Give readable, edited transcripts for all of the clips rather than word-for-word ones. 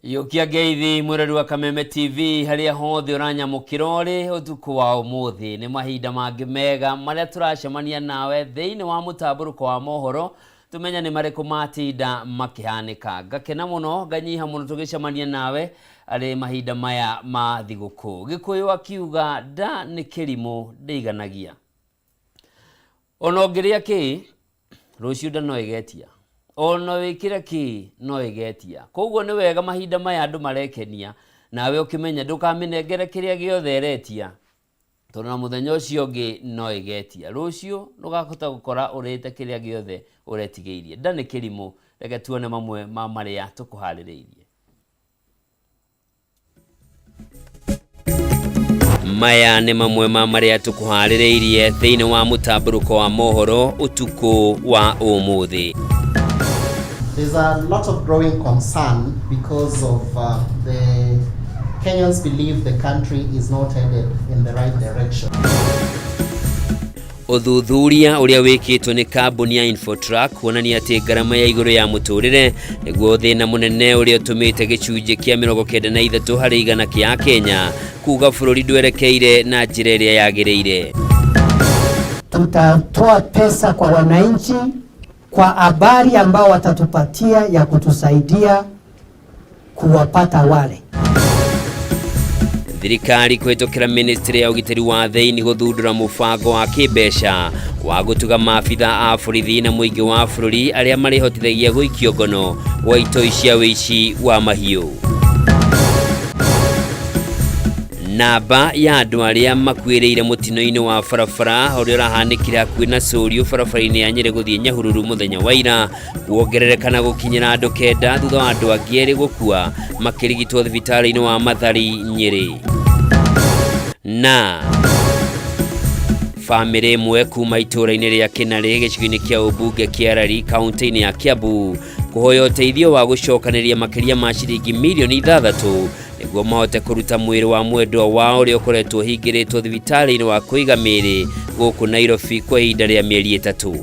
Yũkia ngeithi mwĩrori wa Kameme TV harĩa hothe ũranyamũkĩra ũrĩ ũtukũ wa ũmũthĩ. Nĩ mahinda mangĩ mega marĩa tũracemania nawe thĩinĩ wa mũtambũrũko wa mohoro tũmenye nĩ marĩkũ matinda makĩhanĩka. Ngakena mũno nganyiha mũno tũgĩcemania nawe arĩ mahinda maya ma thigũkũ. Gĩkũyũ akiuga nda nĩ kĩrimũ ndĩiganagia. Ona ũngĩrĩa kĩ, rũciũ nda no ĩgetia. Ona wĩkĩre kĩ, no ĩgetia. Koguo nĩ wega mahinda maya andũ marekenia, nawe ũkĩmenye ndũkamĩnengere kĩrĩa gĩothe ĩretia, tondũ na mũthenya ũcio ũngĩ no ĩgetia. Rũciũ ndũgahota gũkora ũrĩte kĩrĩa gĩothe ũretigĩirie. Nda nĩ kĩrimũ, reke tuone mamwe ma marĩa tũkũharĩrĩirie. Maya nĩ mamwe ma marĩa tũkũharĩrĩirie thĩinĩ wa mũtambũrũko wa mohoro ũtukũ wa ũmũthĩ. There's a lot of growing concern because of the Kenyans believe the country is not headed in the right direction. Ũthuthuria ũrĩa wĩkĩtwo nĩ kambuni ya Infotrack kuonania atĩ ngarama ya igũrũ ya mũtũrĩre nĩguo thĩna mũnene ũrĩa ũtũmĩte gĩcunjĩ kĩa 93 harĩ igana kĩa Akenya kuga bũrũri ndwerekeire na njĩra ĩrĩa yagĩrĩire. Tutatoa pesa kwa wananchi kwa habari ambao watatupatia ya kutusaidia kuwapata wale. Thirikari kũhĩtũkĩra ministry ya ũgitĩri wa thĩinĩ gũthundũra mũbango wa kĩmbeca wa gũtuga maabitha a borithi na mũingĩ wa bũrũri arĩa marĩhotithagia gũikio ngono gwa itoi cia ũici wa mahiũ. Namba ya andũ arĩa makuĩrĩire mũtino-inĩ wa barabara ũrĩa ũrahanĩkire hakuhĩ na Cũriũ barabara-inĩ ya Nyĩrĩ gũthiĩ Nyahururu mũthenya wa ira kuongerereka na gũkinyĩra andũ kenda thutha wa andũ angĩ erĩ gũkua makĩrigitwo thibitarĩ-inĩ wa Mathari Nyĩrĩ. Na famĩlĩ ĩmwe kuma itũũra-inĩ rĩa Kĩnarĩ gĩcigo-inĩ kĩa ũmbunge kĩa Rari kaunti-inĩ ya Kiambu kũhoya ũteithio wa gũcokanĩria makĩria ma ciringi mirioni 6 nĩguo mahote kũruta mwĩrĩ wa mwendwa wao ũrĩa ũkoretwo ũhingĩrĩtwo thibitarĩ-inĩ wa kũiga mĩĩrĩ gũkũ Nairobi kwa ihinda rĩa mĩeri 3.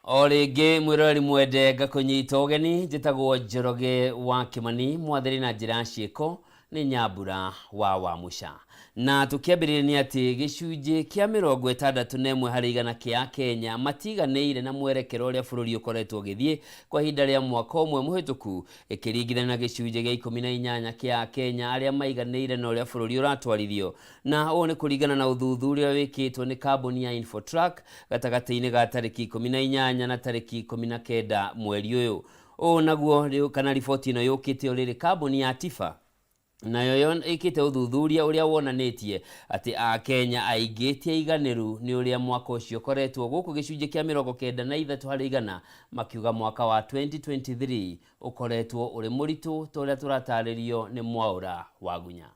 O rĩngĩ mwĩroreri mwende ngakũnyita ũgeni, njĩtagwo Njoroge wa Kĩmani, mwathĩri na njĩra ya ciĩko nĩ Nyambura wa Wamũca. Na tũkĩambĩrĩria nĩ atĩ gĩcunjĩ kĩa 61 harĩ igana kĩa Akenya matiganĩire na mwerekero ũrĩa bũrũri ũkoretwo ũgĩthiĩ kwa ihinda rĩa mwaka ũmwe mũhĩtũku, ĩkĩringithanio na gĩcunjĩ gĩa 18 kĩa Akenya arĩa maiganĩire na ũrĩa bũrũri ũratwarithio. Na ũũ nĩ kũringana na ũthuthuria wĩkĩtwo nĩ kambuni ya Infotrack gatagatĩ-inĩ ga tarĩki 18 na tarĩki 19 mweri ũyũ. Ũũ naguo kana riboti ĩno yũkĩte o rĩrĩ kambuni ya Tifa nayo ĩkĩte ũthuthuria ũrĩa wonanĩtie atĩ Akenya aingĩ ti aiganĩru nĩ ũrĩa mwaka ũcio ũkoretwo gũkũ gĩcunjĩ kĩa 93 harĩ igana makiuga mwaka wa 2023 ũkoretwo ũrĩ mũritũ ta ũrĩa tũratarĩrio nĩ Mwaũra Wagunya.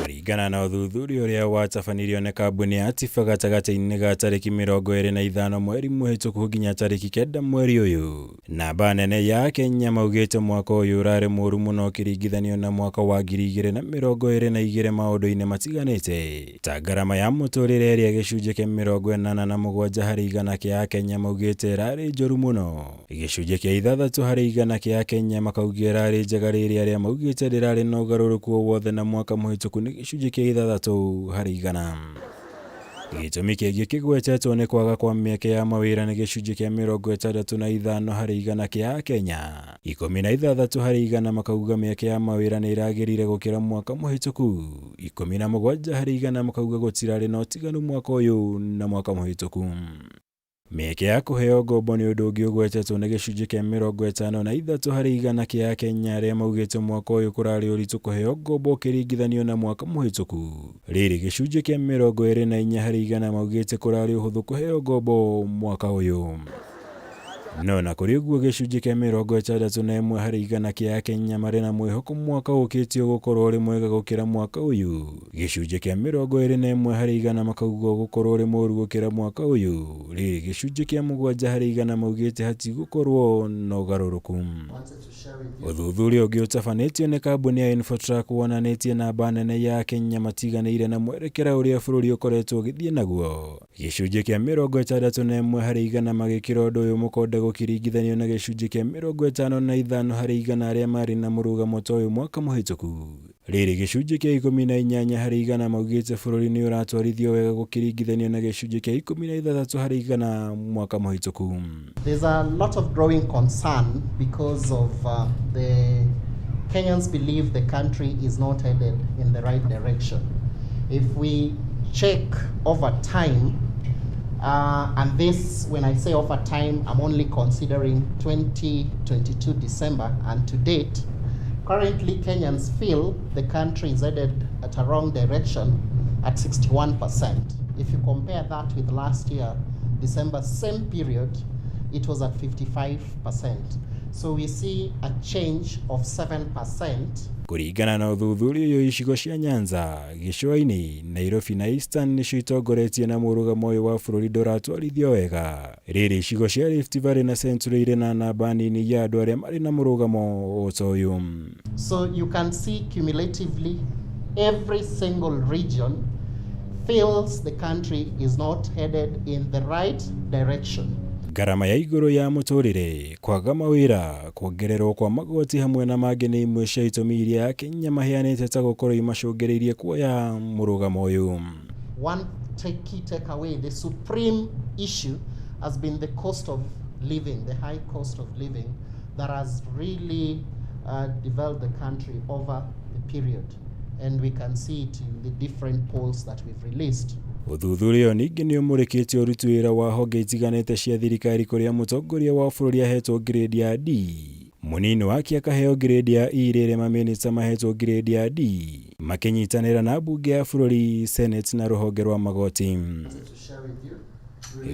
Kũringana na ũthuthuria ũrĩa watabanirio nĩ kambuni ya Tifa gatagatĩ-inĩ ga tarĩki 25 mweri mũhĩtũku nginya tarĩki 9 mweri ũyũ, namba nene ya Akenya maugĩte mwaka ũyũ ũrarĩ mũru mũno ũkĩringithanio na mwaka wa 2022 maũndũ-inĩ matiganĩte ta ngarama ya mũtũrĩre ĩrĩa gĩcunjĩ kĩa 87 harĩ igana kĩa Akenya maugĩte ĩrarĩ njũru mũno. Gĩcunjĩ kĩa 6 harĩ igana kĩa Akenya makauga ĩrarĩ njega rĩrĩa arĩa maugĩte ndĩrarĩ na ũgarũrũku o wothe na mwaka mũhĩtũku nĩ gĩcunjĩ kĩa 6 harĩ igana. Gĩtũmi kĩngĩ kĩgwetetwo nĩ kwaga kwa mĩeke ya mawĩra nĩ gĩcunjĩ kĩa 65 harĩ igana kĩa Akenya. 16 harĩ igana makauga mĩeke ya mawĩra nĩ ĩragĩrire gũkĩra mwaka mũhĩtũku. 17 harĩ igana makauga gũtirarĩ na ũtiganu mwaka ũyũ na mwaka mũhĩtũku. Mĩeke ya kũheo ngombo nĩ ũndũ ũngĩ ũgwetetwo nĩ gĩcunjĩ kĩa 53 harĩ igana kĩa Akenya arĩa maugĩte mwaka ũyũ kũrarĩ ũritũ kũheo ngombo ũkĩringithanio na mwaka mũhĩtũku. Rĩrĩ gĩcunjĩ kĩa 24 harĩ igana maugĩte kũrarĩ ũhũthũ kũheo ngombo mwaka ũyũ. No na kũrĩ ũguo, gĩcunjĩ kĩa 61 harĩ igana kĩa Akenya marĩ na mwĩhoko mwaka ũkĩte ũgũkorwo ũrĩ mwega gũkĩra mwaka ũyũ. Gĩcunjĩ kĩa 21 harĩ igana makauga ũgũkorwo ũrĩ mũũru gũkĩra mwaka ũyũ. Rĩrĩ gĩcunjĩ kĩa 7 harĩ igana maugĩte hatigũkorwo na ũgarũrũku. Ũthuthuria ũngĩ ũtabanĩtio nĩ kambuni ya Infotrack wonanĩtie namba nene ya Akenya matiganĩire na mwerekera ũrĩa bũrũri ũkoretwo ũgĩthiĩ naguo. Gĩcunjĩ kĩa 61 harĩ igana magĩkĩra ũndũ ũyũ mũkonde gũkĩringithanio na gĩcunjĩ kĩa 55 harĩ igana arĩa marĩ na mũrũgamo ta ũyũ mwaka mũhĩtũku. Rĩrĩ gĩcunjĩ kĩa 18 harĩ igana maugĩte bũrũri nĩ ũratwarithio wega gũkĩringithanio na gĩcunjĩ kĩa 16 harĩ igana mwaka mũhĩtũku. There's a lot of growing concern because of the Kenyans believe the country is not headed in the right direction. If we check over time, and this, when I say over time, I'm only considering 2022 December and to date, currently Kenyans feel the country is headed at a wrong direction at 61%. If you compare that with last year, December, same period, it was at 55%. So we see a change of 7%. Kũringana na ũthuthuria ũyũ, icigo cia Nyanza, Gĩcũa-inĩ, Nairobi na Eastern nĩcio itongoretie na mũrũgamo ũyũ wa bũrũri ndũratwarithio wega. Rĩrĩ icigo cia Rift Valley na Central irĩ na namba nini ya andũ arĩa marĩ na mũrũgamo ta ũyũ. So you can see cumulatively every single region feels the country is not headed in the right direction. Ngarama ya igũrũ ya mũtũrĩre, kwaga mawĩra, kuongererwo kwa magoti hamwe na mangĩ nĩ imwe cia itũmi iria Akenya maheanĩte ta gũkorwo imacũngĩrĩirie kuoya mũrũgamo ũyũ. One key takeaway, the supreme issue has been the cost of living, the high cost of living that has really developed the country over the period. And we can see it in the different polls that we've released. Ũthuthuria ũyũ ningĩ nĩ ũmũrĩkĩte ũruti wĩra wa honge itiganĩte cia thirikari kũrĩa mũtongoria wa bũrũri ahetwo grade ya D, mũnini wake akaheo grade ya E, rĩrĩa mamĩnĩsta mahetwo grade ya D makĩnyitanĩra na mbunge ya bũrũri, Senate na rũhonge rwa magoti.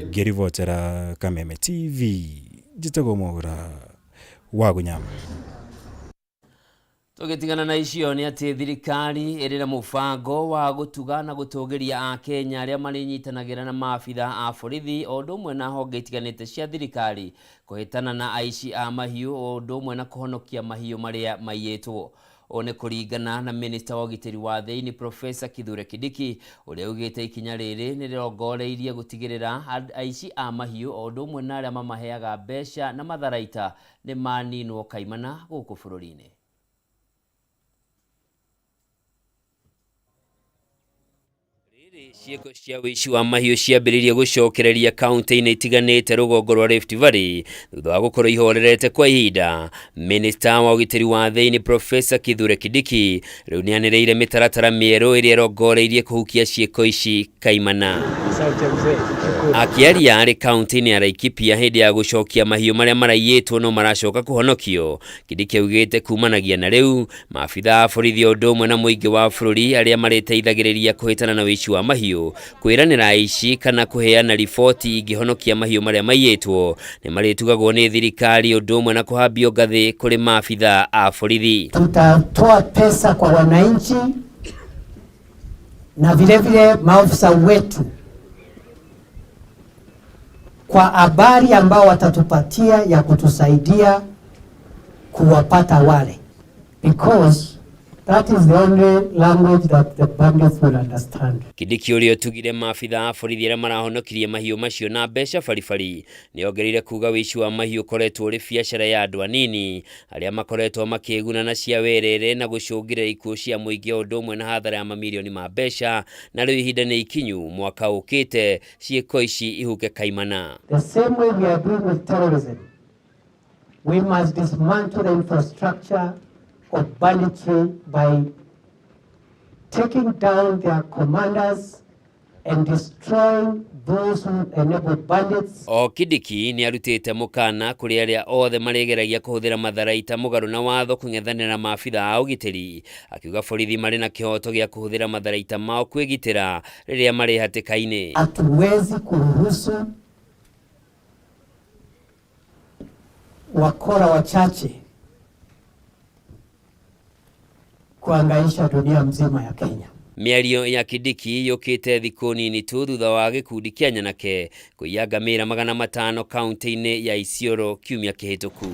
Ngĩribotera Kameme TV, njĩtagwo Mwaura wa Gunyama. Tũgĩtigana na icio nĩ atĩ thirikari ĩrĩ na mũbango wa gũtuga na gũtũgĩria Akenya arĩa marĩnyitanagĩra na maabitha a borithi o ũndũ ũmwe na honge itiganĩte cia thirikari kũhĩtana na aici a mahiũ o ũndũ ũmwe na kũhonokia mahiũ marĩa maiyĩtwo. Ũũ nĩ kũringana na minista wa ũgitĩri wa thĩinĩ Profesa Kithure Kindiki, ũrĩa augĩte ikinya rĩrĩ nĩ rĩrongoreirie gũtigĩrĩra aici a mahiũ o ũndũ ũmwe na arĩa mamaheaga mbeca na matharaita nĩ maninwo kaimana gũkũ bũrũri-inĩ. Ciĩko cia ũici wa mahiũ ciambĩrĩirie gũcokereria kaunti-inĩ itiganĩte rũgongo rwa Rift Valley thutha wa gũkorwo ihorerete kwa ihinda. Minista wa ũgitĩri wa thĩinĩ Profesa Kithure Kindiki rĩu nĩanĩrĩire mĩtaratara mĩerũ ĩrĩa ĩrongoreirie kũhukia ciĩko ici kaimana. Akĩaria arĩ kaunti-inĩ ya Laikipia hĩndĩ ya gũcokia mahiũ marĩa maraiyĩtwo no maracoka kũhonokio, Kindiki augĩte kumanagia na rĩu maabitha a borithi o ũndũ ũmwe na mũingĩ wa bũrũri arĩa marĩteithagĩrĩria kũhĩtana na ũici wa mahiũ, kwĩranĩra aici kana kũheana riboti ingĩhonokia mahiũ marĩa maiyĩtwo nĩ marĩtugagwo nĩ thirikari ũndũ ũmwe na kũhambio ngathĩ kũrĩ maabitha a borithi. Tutatoa pesa kwa wananchi na vilevile maofisa wetu kwa habari ambao watatupatia ya kutusaidia kuwapata wale, because that is the only language that the bandits will understand. Kindiki ũrĩa ũtugire maabitha a borithi arĩa marahonokirie mahiũ macio na mbeca baribari nĩongereire kuga ũici wa mahiũ ũkoretwo ũrĩ biacara ya andũ anini arĩa makoretwo makĩĩguna na cia werere na gũcũngĩrĩra ikuũ cia mũingĩ o ũndũ ũmwe na hathara ya mamirioni ma mbeca, na rĩu ihinda nĩ ikinyu mwaka ũkĩte ciĩko ici ihuke kaimana. The same way we are doing with terrorism, we must dismantle the infrastructure of banditry by taking down their commanders and destroying those who enable bandits. O Kindiki nĩ arutĩte mũkana kũrĩ arĩa othe marĩgeragia kũhũthĩra matharaita mũgarũ na watho kũng'ethanĩra maabitha a ũgitĩri, akiuga borithi marĩ na kĩhoto gĩa kũhũthĩra matharaita mao kwĩgitĩra rĩrĩa marĩ hatĩka-inĩ. Hatuwezi kuruhusu Wakora wachache kuangaisha dunia mzima ya Kenya. Mĩario ya Kindiki yũkĩte thikũ nini tu thutha wa gĩkundi kĩa nyanake kũiya ngamĩra 500 kaunti-inĩ ya Isiolo kiumia kĩhĩtũku.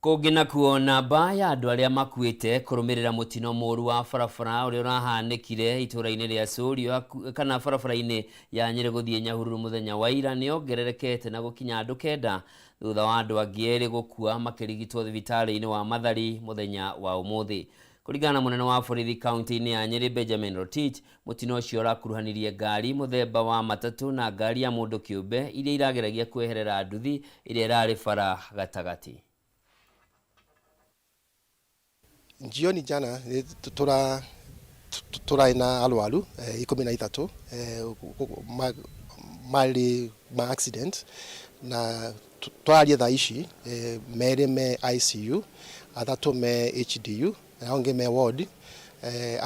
Kũngĩ nakuo, namba ya andũ arĩa makuĩte kũrũmĩrĩra mũtino mũru wa barabara ũrĩa ũrahanĩkire itũũra-inĩ rĩa Sũrio kana barabara-inĩ ya Nyĩrĩ gũthiĩ Nyahururu mũthenya wa ira nĩ yongererekete na gũkinya andũ 9 thutha wa andũ angĩ 2 gũkua makĩrigitwo thibitarĩ-inĩ wa Mathari mũthenya wa ũmũthĩ. Kũringana na mũnene wa borithi kaunti-inĩ ya Nyĩrĩ Benjamin Rotich, mũtino ũcio ũrakuruhanirie ngari mũthemba wa matatũ na ngari ya mũndũ kĩũmbe iria irageragia kweherera nduthi ĩrĩa ĩrarĩ bara gatagatĩ. Jioni jana tũraĩ na arwaru 13 marĩ ma accident, na twarie thaa ici 2 me ICU, 3 me HDU na angĩ me ward.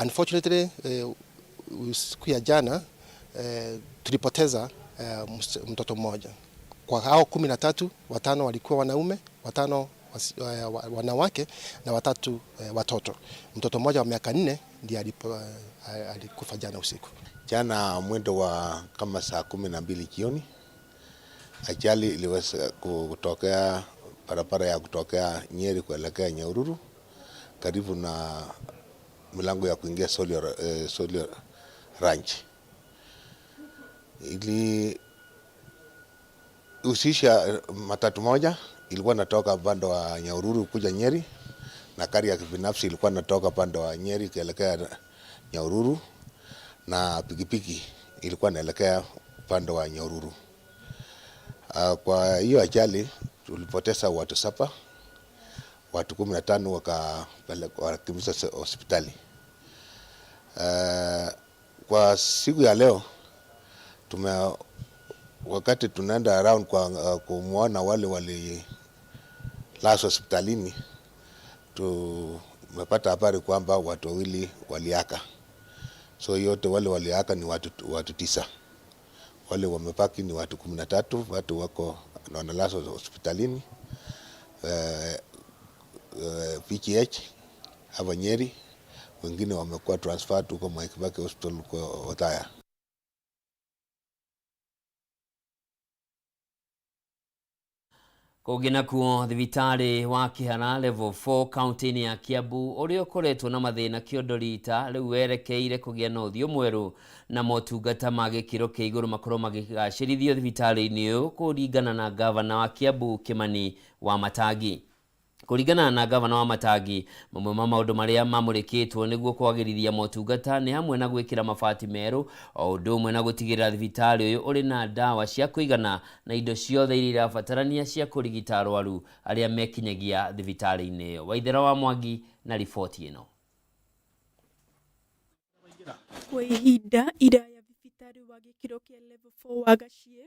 Unfortunately siku ya jana tulipoteza mtoto mmoja. Kwa hao 13, 5 walikuwa wanaume, 5 wanawake na 3 watoto. Mtoto mmoja wa miaka 4 ndiye alikufa jana usiku. Jana mwendo wa kama saa 12 jioni ajali iliweza kutokea barabara ya kutokea Nyeri kuelekea Nyahururu karibu na milango ya kuingia Solio Ranch. Ilihusisha matatu moja ilikuwa natoka upande wa Nyahururu kuja Nyeri, na gari ya kibinafsi ilikuwa natoka upande wa Nyeri kuelekea Nyahururu, na pikipiki ilikuwa naelekea upande wa Nyahururu. Kwa hiyo ajali tulipoteza watu 7, watu 15 wakakimbizwa hospitali. Kwa siku ya leo wakati tunaenda around kwa kumuona wale walilazwa hospitalini, tumepata habari kwamba watu 2 waliaka. So yote wale waliaka ni watu 9. Wale wamebaki ni watu 13, watu wako wanalazwa hospitalini PGH hapa Nyeri, wengine wamekuwa transferred huko Mwai Kibaki Hospital huko Othaya. Kũngĩ nakuo, thibitarĩ wa Kĩhara level 4 kaunti-inĩ ya Kiambu ũrĩa ũkoretwo na mathĩna kĩondo rita rĩu werekeire kũgĩa na ũthiũ mwerũ na motungata ma gĩkĩro kĩa igũrũ makorwo makĩgacĩrithio thibitarĩ-inĩ ũyũ kũringana na gavana wa Kiambu Kimani Wamatangi. Kũringana na gavana wa Matangi, mamwe ma maũndũ marĩa mamũrĩkĩtwo nĩguo kwagĩrithia motungata nĩ hamwe na gwĩkĩra mabati merũ o ũndũ ũmwe na gũtigĩrĩra thibitarĩ ũyũ ũrĩ na ndawa cia kũigana na indo ciothe iria irabatarania cia kũrigita arwaru arĩa mekinyagia thibitarĩ-inĩ ĩyo. Waithera wa Mwangi na riboti ĩno. Kwa ihinda iraya thibitarĩ wa gĩkĩro kĩa level 4 wa Gaciĩ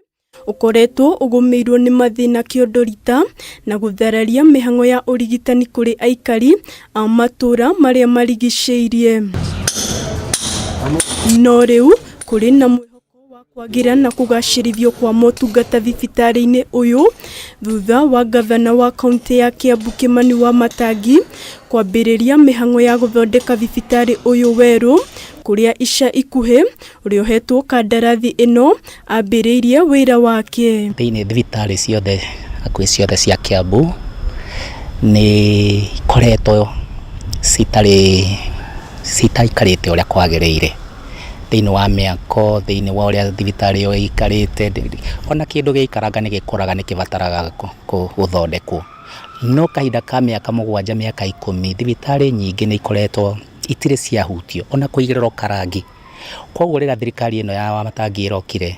ũkoretwo ũgũmĩirwo nĩ mathĩna kĩondo rita na gũthararia mĩhang'o ya ũrigitani kũrĩ aikari a matũũra marĩa marigicĩirie. No rĩu kũrĩ na mwĩhoko wa kwagĩra na kũgacĩrithio kwa motungata thibitarĩ-inĩ ũyũ thutha wa gavana wa kaunti ya Kiambu Kimani Wamatangi kwambĩrĩria mĩhang'o ya gũthondeka thibitarĩ ũyũ werũ kũrĩa ica ikuhĩ ũrĩa ũhetwo kandarathi ĩno ambĩrĩirie wĩra wake. Thĩinĩ thibitarĩ ciothe hakuhĩ ciothe cia Kiambu nĩ ikoretwo citaikarĩte ũrĩa kwagĩrĩire thĩinĩ wa mĩako, thĩinĩ wa ũrĩa thibitarĩ ĩyo ĩikarĩte, ona kĩndũ gĩaikaranga nĩ gĩkũraga nĩ kĩbataraga gũthondekwo. No kahinda ka mĩaka 7 mĩaka 10 thibitarĩ nyingĩ nĩ ikoretwo itirĩ ciahutio ona kũigĩrĩrwo karangi. Koguo rĩrĩa thirikari ĩno ya Wamatangi ĩrokire,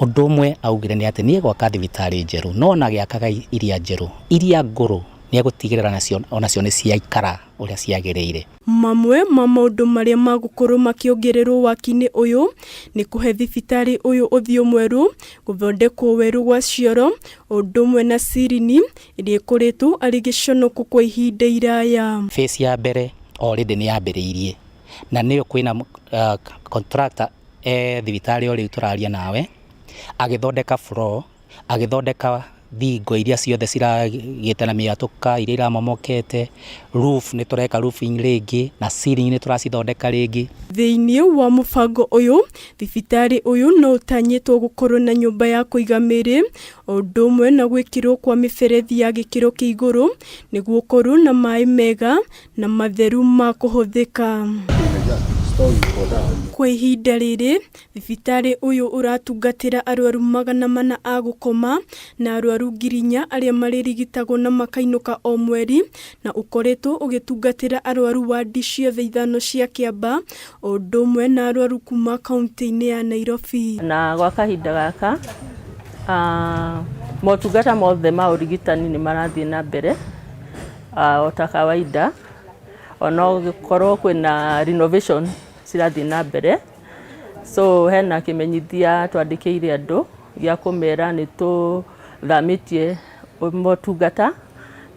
ũndũ ũmwe augire nĩ atĩ nĩ egwaka thibitarĩ njerũ, no ona agĩakaga iria njerũ, iria ngũrũ nĩ egũtigĩrĩra onacio nĩ ciaikara ũrĩa ciagĩrĩire. Mamwe ma maũndũ marĩa magũkorwo makĩongererwo waki-inĩ ũyũ nĩ kũhe thibitarĩ ũyũ ũthiũ mwerũ, gũthondekwo werũ gwa cioro, ũndũ ũmwe na cirini ĩrĩa ĩkoretwo arĩ gĩconoko kwa ihinda iraya. Phase ya mbere already nĩ yambĩrĩirie na nĩyo kwĩna contractor thibitarĩ o rĩu tũraria nawe agĩthondeka floor Agĩthondeka thingo iria ciothe ciragĩte na mĩatũka, iria iramomokete, roof nĩ tũreka roofing rĩngĩ, na ceiling nĩ tũracithondeka rĩngĩ. Thĩinĩ wa mũbango ũyũ, thibitarĩ ũyũ no ũtanyĩtwo gũkorwo na nyũmba ya kũiga mĩĩrĩ o ũndũ ũmwe na gwĩkĩrwo kwa mĩberethi ya gĩkĩro kĩa igũrũ nĩguo ũkorwo na maĩ mega na matheru ma kũhũthĩka. Kwa ihinda rĩrĩ, thibitarĩ ũyũ ũratungatĩra arwaru 400 a gũkoma na arwaru 4,000 arĩa marĩrigitagwo na makainũka o mweri, na ũkoretwo ũgĩtungatĩra arwaru wadi ciothe 5 cia Kĩamba o ũndũ ũmwe na arwaru kuma kaunti-inĩ ya Nairobi. Na gwa kahinda gaka motungata mothe ma ũrigitani nĩ marathiĩ na mbere o ta kawaida, ona gũkorwo kwĩna renovation cirathiĩ na mbere. So hena kĩmenyithia twandĩkĩire andũ gĩa kũmera nĩ tũthamĩtie motungata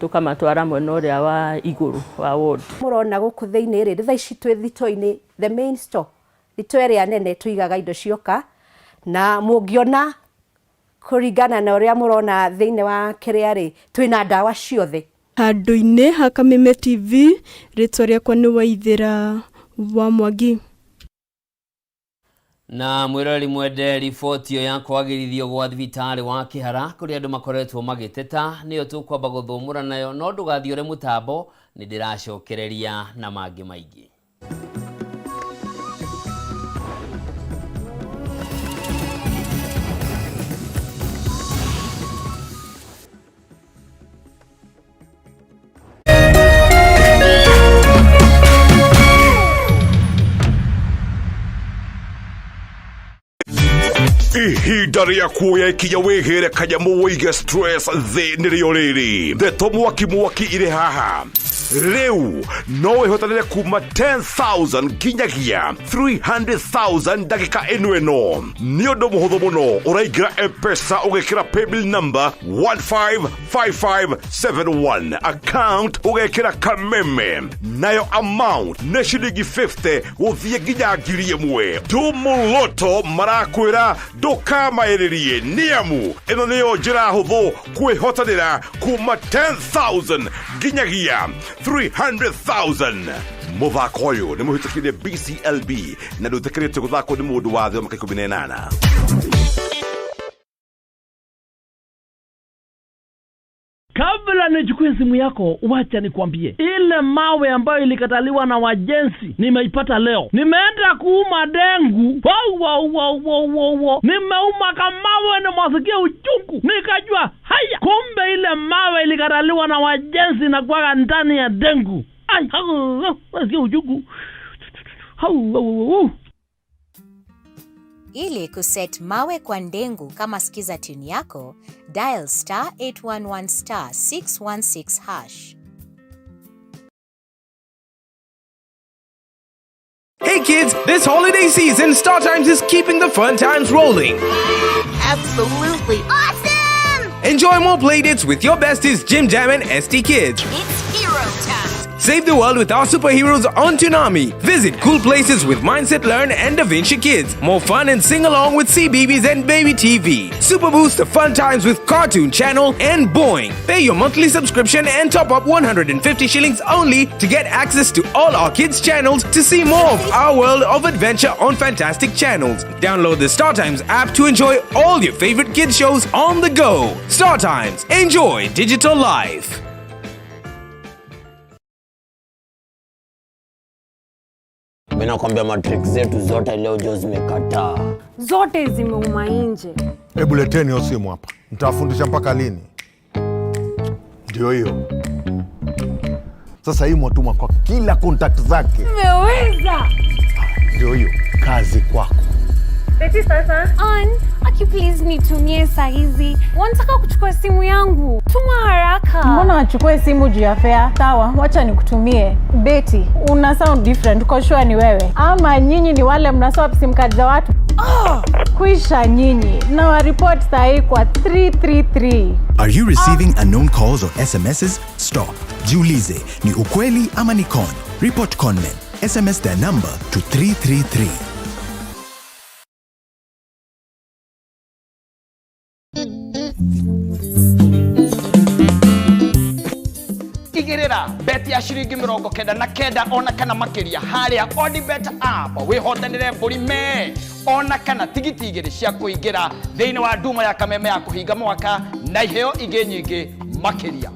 tũkamatwara mwena ũrĩa wa igũrũ wa ward. Mũrona gũkũ thĩinĩ rĩ, thaa ici twĩ thito-inĩ, the main store, thito ĩrĩa nene tũigaga indo cioka, na mũngĩona kũringana na ũrĩa mũrona thĩinĩ wa kĩrĩa rĩ, twĩna ndawa ciothe. Handũ-inĩ ha Kameme TV, rĩtwa rĩakwa nĩ Waithĩra wa Mwangi. Na mwĩroreri mwende, riboti ĩyo ya kwagĩrithio gwa thibitarĩ wa Kĩhara kũrĩa andũ makoretwo magĩteta nĩyo tũkwamba gũthũmũra nayo, no ndũgathiore mũtambo, nĩ ndĩracokereria na mangĩ maingĩ. Ihinda rĩa kuoya ikinya wĩgĩre kanyamũ wĩige stress thĩ nĩrĩo rĩrĩ. Ndeto mwaki mwaki irĩ haha. Rĩu no wĩhotanĩre kuma 10,000 nginyagia 300,000 ndagĩka ĩno ĩno. Nĩ ũndũ mũhũthũ mũno, ũraingĩra M-Pesa ũgekĩra paybill number 155571, account ũgekĩra Kameme, nayo amount nĩ ciringi 50 gũthiĩ nginya 1,000. Tumuloto marakwĩra ndũkamaĩrĩrie, nĩamu ĩno nĩyo njĩra hũthũ kwĩhotanĩra kuma 10,000 nginyagia 300,000. Mũthako ũyũ nĩ mũhĩtũkire BCLB na ndũĩtĩkĩrĩtio gũthakwo nĩ mũndũ wa thĩ wa mĩaka 18. Kabla nichukue simu yako, wacha nikwambie, ile mawe ambayo ilikataliwa na wajenzi nimeipata leo. Nimeenda kuuma dengu, wow, wow, wow, wow, wow, wow. Nimeuma kamawe na mwasikia uchungu, nikajua haya, kumbe ile mawe ilikataliwa na wajenzi na kuwaga ndani ya dengu. Ai, hau, nasikia uchungu. Hau, hau, hau. Ili kuset mawe kwa ndengu kama skiza tune yako, dial star 811 star 616 hash. Hey kids, this holiday season, Star Times is keeping the fun times rolling. Absolutely awesome! Enjoy more playdates with your besties Jim Jam and ST Kids. It's hero time! Save the world with our superheroes on Toonami. Visit cool places with Mindset Learn and Da Vinci Kids. More fun and sing along with CBeebies and Baby TV. Super boost the fun times with Cartoon Channel and Boing. Pay your monthly subscription and top up 150 shillings only to get access to all our kids' channels to see more of our world of adventure on fantastic channels. Download the Star Times app to enjoy all your favorite kids shows on the go. Star Times, enjoy digital life. Mimi nakwambia matrix zetu zote leo jo zimekataa. Zote zimeuma nje. Hebu leteni hiyo simu hapa, nitawafundisha mpaka lini? Ndio hiyo sasa, hii mwatuma kwa kila contact zake. Nimeweza. Ndio hiyo kazi kwako. Beti sasa. Ann, aki please nitumie saa hizi. Wanataka kuchukua simu yangu. Tuma haraka. Mbona wachukue simu juu ya fare? Sawa, wacha nikutumie. Betty, una sound different. Uko sure ni wewe? Ama nyinyi ni wale mna swap sim card za watu? Oh, kuisha nyinyi. Na wa report saa hii kwa 333. Are you receiving unknown calls or SMSs? Stop. Jiulize, ni ukweli ama ni con? Report conmen. SMS their number to 333. Igĩrĩra beti ya ciringi 99 ona kana makĩria harĩa Odibet app wĩhotanĩre mbũri me ona kana tigiti igĩrĩ cia kũingĩra thĩinĩ wa nduma ya kameme ya kũhinga mwaka na iheo ingĩ nyingĩ makĩria.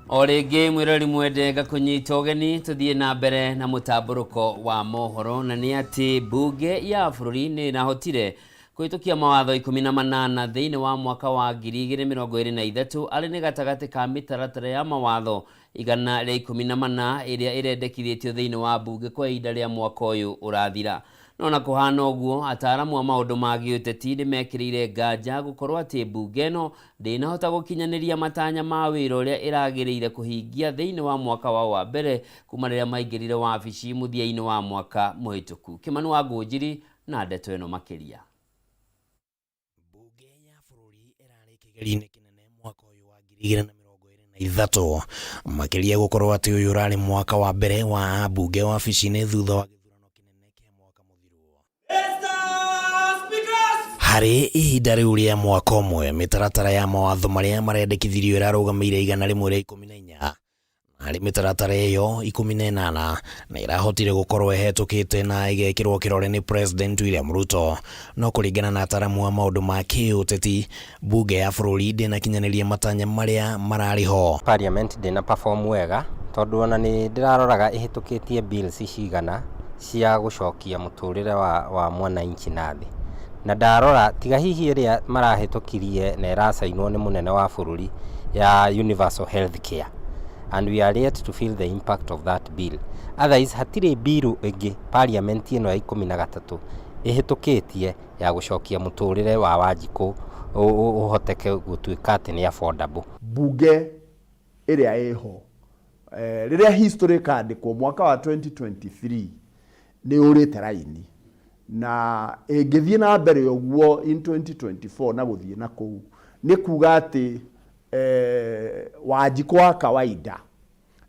O rĩngĩ mwĩrori mwende ngakũnyita ũgeni tũthiĩ na mbere na mũtambũrũko wa mohoro, na nĩ atĩ mbunge ya bũrũri nĩ ĩrahotire kũhĩtũkia mawatho 18 thĩinĩ wa mwaka wa 2023, arĩ nĩ gatagatĩ ka mĩtaratara ya mawatho 114 ĩrĩa ĩrendekithĩtio thĩinĩ wa mbunge kwa ihinda rĩa mwaka ũyũ ũrathira. No na kũhana ũguo, ataaramu a maũndũ ma gĩũteti nĩ mekĩrĩire nganja gũkorwo atĩ mbunge ĩno ndĩnahota gũkinyanĩria matanya ma wĩra ũrĩa ĩragĩrĩire kũhingia thĩinĩ wa mwaka wao wa mbere kuma rĩrĩa maingĩrire wabici mũthia-inĩ wa mwaka mũhĩtũku. Kĩmani wa Ngũnjiri na ndeto ĩno makĩria. Mbunge ya bũrũri ĩrarĩ kĩgerio-inĩ kĩnene mwaka ũyũ wa 2023, makĩria gũkorwo atĩ ũyũ ũrarĩ mwaka wa mbere wa ambunge wabici-inĩ thutha wa gĩthurano kĩnene kĩa mwaka mũthiru. Harĩ ihinda rĩu rĩa mwaka ũmwe, mĩtaratara ya mawatho marĩa marendekithirio ĩrarũgamĩire 114, na harĩ mĩtaratara ĩyo 18 nĩ ĩrahotire gũkorwo ĩhetũkĩte na ĩgekĩrwo kĩrore nĩ President William Ruto. No kũringana na ataramu a maũndũ ma kĩũteti, mbunge ya bũrũri ndĩnakinyanĩria matanya marĩa mararĩ ho. Parliament ndĩna perform wega tondũ ona nĩ ndĩraroraga ĩhĩtũkĩtie bills cigana cia gũcokia mũtũrĩre wa mwananchi na thĩ. Na ndarora tiga hihi ĩrĩa marahĩtũkirie na ĩracainwo nĩ mũnene wa bũrũri ya universal health care, and we are yet to feel the impact of that bill. Otherwise hatirĩ bill ĩngĩ parliament ĩno ya 13 ĩhĩtũkĩtie ya gũcokia mũtũrĩre wa Wanjikũ ũhoteke gũtuĩka atĩ nĩ affordable. Mbunge ĩrĩa ĩho, rĩrĩa history ĩkandĩkwo mwaka wa 2023 nĩ ũrĩte raini, na ĩngĩthiĩ na mbere ũguo in 2024 na gũthiĩ na kũu, nĩ kuga atĩ Wanjikũ wa kawaida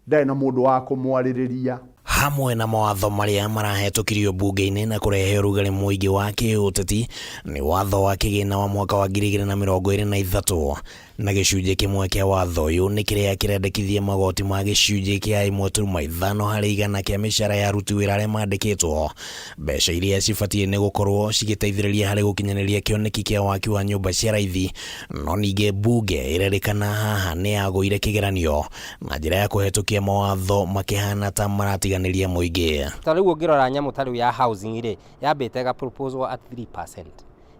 ndarĩ na mũndũ wa kũmwarĩrĩria. Hamwe na mawatho marĩa marahetũkirio mbunge-inĩ na kũrehe ũrugarĩ mũingĩ wa kĩũteti nĩ watho wa kĩgĩna wa mwaka wa 2023, na gĩcunjĩ kĩmwe kĩa watho ũyũ nĩ kĩrĩa kĩrendekithia magoti ma gĩcunjĩ kĩa 1.5 harĩ igana kĩa mĩcara ya aruti wĩra arĩa mandĩkĩtwo, mbeca iria cibatiĩ nĩ gũkorwo cigĩteithĩrĩria harĩ gũkinyanĩria kĩoneki kĩa waki wa nyũmba cia raithi. No ningĩ mbunge ĩrerĩkana haha nĩ yagũire kĩgeranio na njĩra ya kũhetũkia mawatho makĩhana ta maratiganĩria mũingĩ. Ta rĩu ũngĩrora nyamũ ta rĩu ya housing rĩ, yambĩte ĩga proposal at 3%,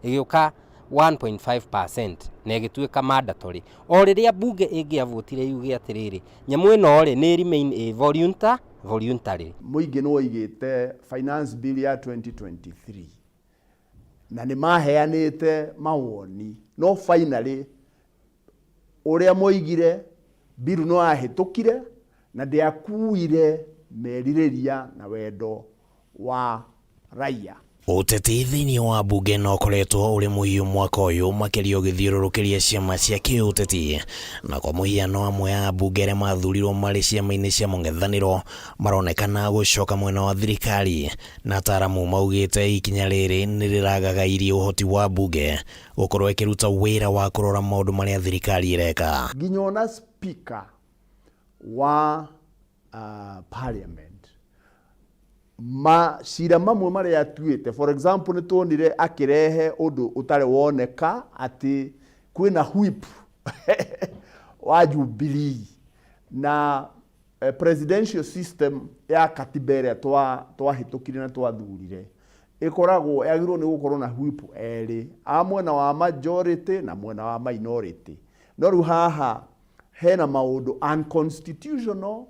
ĩgĩũka 1.5% na ĩgĩtuĩka mandatory. O rĩrĩa mbunge ĩngĩavotire yuge atĩrĩrĩ, nyamũ ĩno rĩ, nĩ remain ĩ voluntary. Mũingĩ nĩ woigĩte finance bill ya 2023 na nĩ maheanĩte mawoni, no finally ũrĩa moigire bill no yahĩtũkire na ndĩakuire merirĩria na wendo wa raia. Ũteti thĩinĩ wa mbunge no ũkoretwo ũrĩ mũhiũ mwaka ũyũ, makĩria ũgĩthiũrũrũkĩria ciama cia kĩũteti, na kwa mũhiano amwe a ambunge arĩa mathurirwo marĩ ciama-inĩ cia mũng'ethanĩro maronekana gũcoka mwena wa thirikari, na ataramu maugĩte ikinya rĩrĩ nĩ rĩragagairie ũhoti wa mbunge gũkorwo ĩkĩruta wĩra wa kũrora maũndũ marĩa thirikari ĩreka. Nginya ona speaker wa parliament macira mamwe marĩa atuĩte, for example nĩ tuonire akĩrehe ũndũ ũtarĩ woneka atĩ kwĩna whip wa Jubilee na presidential system ya katiba ĩrĩa twahĩtũkire na twathurire ĩkoragwo yagĩrĩirwo nĩ gũkorwo na whip erĩ, a mwena wa majority na mwena wa minority. No rĩu haha hena maũndũ unconstitutional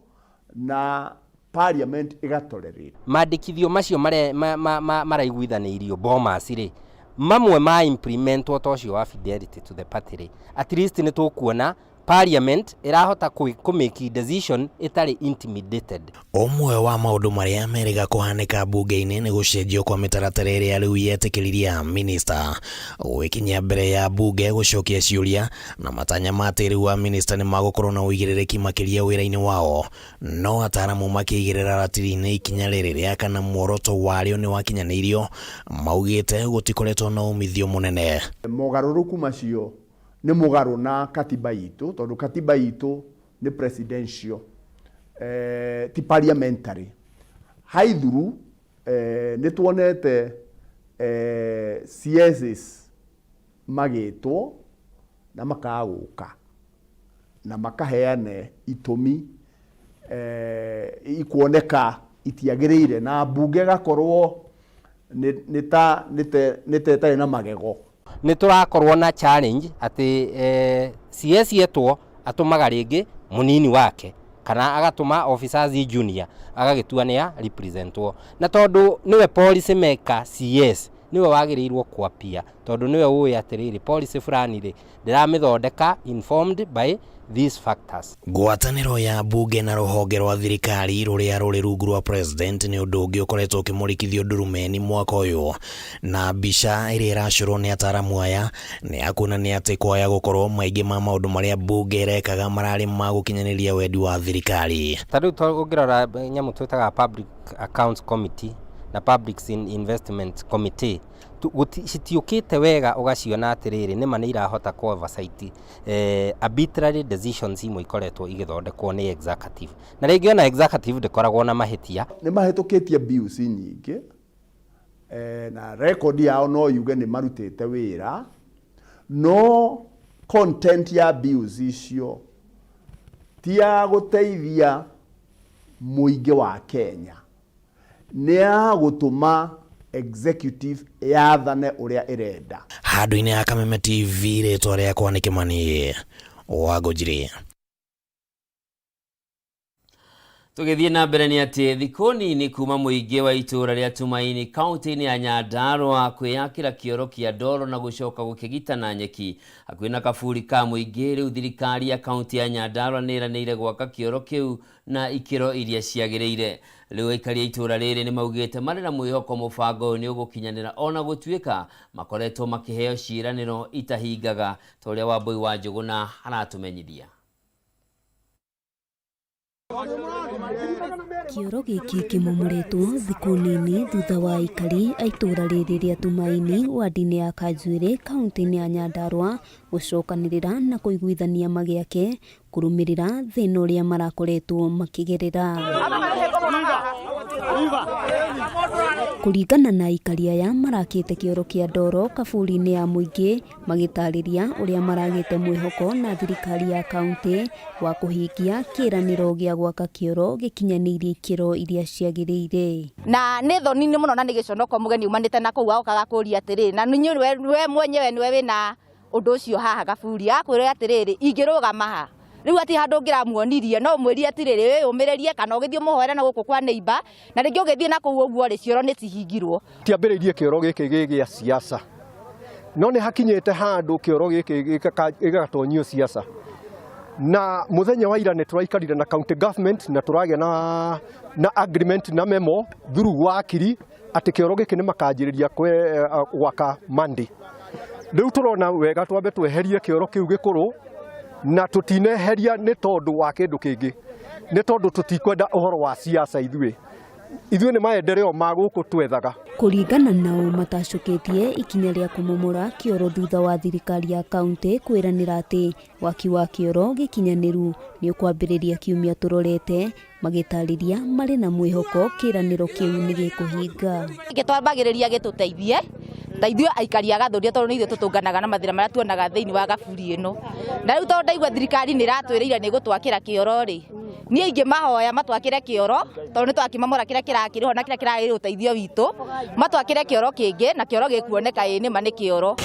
na parliament ĩgatolerate. Mandĩkithio macio maraiguithanĩirio Bomas rĩ, mamwe ma implementwo ta ũcio wa fidelity to the party rĩ, at least nĩ tũkuona Parliament ĩrahota kũ make decision ĩtarĩ intimidated. Ũmwe wa maũndũ marĩa merĩga kũhanĩka mbunge-inĩ nĩ gũcenjio kwa mĩtaratara ĩrĩa rĩu yetĩkĩririe amĩnĩsta gwĩkinyia mbere ya mbunge gũcokia ciũria na matanya ma atĩ rĩu amĩnĩsta nĩ magũkorwo na ũigĩrĩrĩki makĩria wĩra-inĩ wao. No ataramu makĩigĩrĩra ratiri-inĩ ikinya rĩrĩ rĩa kana muoroto warĩo nĩ wakinyanĩirio, maugĩte gũtikoretwo na umithio mũnene. Mogarũrũku macio nĩ mũgarũ na katiba itũ, tondũ katiba itũ nĩ presidential, ti parliamentary. Haithuru nĩ tuonete CSs magĩtwo na makaga gũka na makaheane itũmi ikuoneka itiagĩrĩire, na mbunge ĩgakorwo nĩ ta ĩtarĩ na magego. Nĩ tũrakorwo na challenge atĩ CS etwo atũmaga rĩngĩ mũnini wake kana agatũma officers junior agagĩtua nĩ a representwo, na tondũ nĩwe policy maker CS nĩwe wagĩrĩirwo kwapia, tondũ nĩwe ũĩ atĩrĩrĩ policy fulani rĩ ndĩramĩthondeka informed by these factors. Ngwatanĩro ya mbunge na rũhonge rwa thirikari rũrĩa rũrĩ rungu rwa president nĩ ũndũ ũngĩ ũkoretwo ũkĩmũrĩkithio ndurumeni mwaka ũyũ, na mbica ĩrĩa ĩracorwo nĩ ataramu aya nĩ ya kuonania atĩ kwaya gũkorwo maingĩ ma maũndũ marĩa mbunge ĩrekaga mararĩ ma gũkinyanĩria wendi wa thirikari. Ta rĩu ũngĩrora nyamũ twĩtaga Public Accounts Committee na Public Investment Committee, citiũkĩte wega ũgaciona atĩrĩrĩ nĩma nĩ irahota kũ oversight arbitrary decisions imwe ikoretwo igĩthondekwo nĩ executive, na rĩngĩ ona executive ndĩkoragwo na mahĩtia. Nĩ mahĩtũkĩtie bills nyingĩ, na record yao no yuge nĩ marutĩte wĩra, no content ya bills icio ti ya gũteithia mũingĩ wa Kenya, nĩ ya gũtũma executive yathane ũrĩa ĩrenda. Handũ-inĩ ha Kameme TV, rĩtwa rĩakwa nĩ Kĩmani wa Ngũnjiri. Tũgĩthiĩ na mbere nĩ atĩ thikũ nini kuma mũingĩ wa itũũra rĩa Tumaini kaunti-inĩ ya Nyandarua kwĩyakĩra kĩoro kĩa ndoro na gũcoka gũkĩgita na nyeki hakuhĩ na kaburi ka mũingĩ, rĩu thirikari ya kaunti ya Nyandarua nĩ ĩranĩire gwaka kĩoro kĩu na ikĩro iria ciagĩrĩire. Rĩu aikari a itũũra rĩrĩ nĩ maugĩte marĩ na mwĩhoko mũbango ũyũ nĩ ũgũkinyanĩra ona gũtuĩka makoretwo makĩheo ciĩranĩro itahingaga, ta ũrĩa Wambui wa Njũgũna aratũmenyithia. Kĩoro gĩkĩ kĩmomorĩtwo thikũ nini thutha wa aikari a itũũra rĩrĩ rĩa Tumaini wadi-inĩ ya Kanjuĩrĩ kaunti-inĩ ya Nyandarua gũcokanĩrĩra na kũiguithania magĩake kũrũmĩrĩra thĩna ũrĩa marakoretwo makĩgerera. Kũringana na aikari aya marakĩte kĩoro kĩa ndoro kaburi-inĩ ya mũingĩ magĩtarĩria ũrĩa maragĩte mwĩhoko na thirikari ya kaunti wa kũhingia kĩĩranĩro gĩa gwaka kĩoro gĩkinyanĩirie ikĩro iria ciagĩrĩire. Na nĩ thoni nĩ mũno na nĩ gĩconoko mũgeni umanĩte na kũu agokaga kũria atĩrĩ, na inyuĩ we mwenyewe nĩwe wĩna ũndũ ũcio haha kaburi, akwĩra atĩrĩrĩ, ingĩrũgama ha rĩu ati handũ ũngĩramuonirie no ũmwĩrie atĩrĩrĩ, wĩyũmĩrĩrie kana ũgĩthiĩ ũmũhoere na gũkũ kwa neighbor, na rĩngĩ ũgĩthiĩ na kũu ũguo rĩ, cioro nĩ cihingirwo. Tiambĩrĩirie kĩoro gĩkĩ gĩ gĩa siasa, no nĩ hakinyĩte handũ kĩoro gĩkĩ gĩgatonyio siasa. Na mũthenya wa ira nĩ tũraikarire na county government na tũragĩa na agreement na memo through wakiri atĩ kĩoro gĩkĩ nĩ makanjĩrĩria gwaka Monday. Rĩu tũrona wega twambe tweherie kĩoro kĩu gĩkũrũ, na tũtineheria nĩ tondũ wa kĩndũ kĩngĩ, nĩ tondũ tũtikwenda ũhoro wa siasa ithuĩ. Ithuĩ nĩ maendeleo ma gũkũ twethaga. Kũringana nao matacũkĩtie ikinya rĩa kũmomora kĩoro thutha wa thirikari ya kaunti kwĩranĩra atĩ waki wa kĩoro gĩkinyanĩru nĩ ũkwambĩrĩria kiumia tũrorete, magĩtarĩria marĩ na mwĩhoko kĩranĩro kĩu nĩ gĩkũhinga. Gĩkĩ twambagĩrĩria gĩtũteithie ta ithuĩ aikari a Gathũria, tondũ nĩ ithuĩ tũtũnganaga na mathĩna marĩa tuonaga thĩinĩ wa gaburi ĩno. Na rĩu tondũ ndaigua thirikari nĩ ĩratwĩrĩire nĩ ĩgũtwakĩra kĩoro rĩ, niĩ ingĩmahoya matwakĩre kĩoro, tondũ nĩ twakĩmomora kĩrĩa kĩrakĩrĩ ho na kĩrĩa kĩragĩrĩire ũteithio witũ, matwakĩre kĩoro kĩngĩ na kĩoro gĩkuoneka ĩĩ nĩma nĩ kĩoro.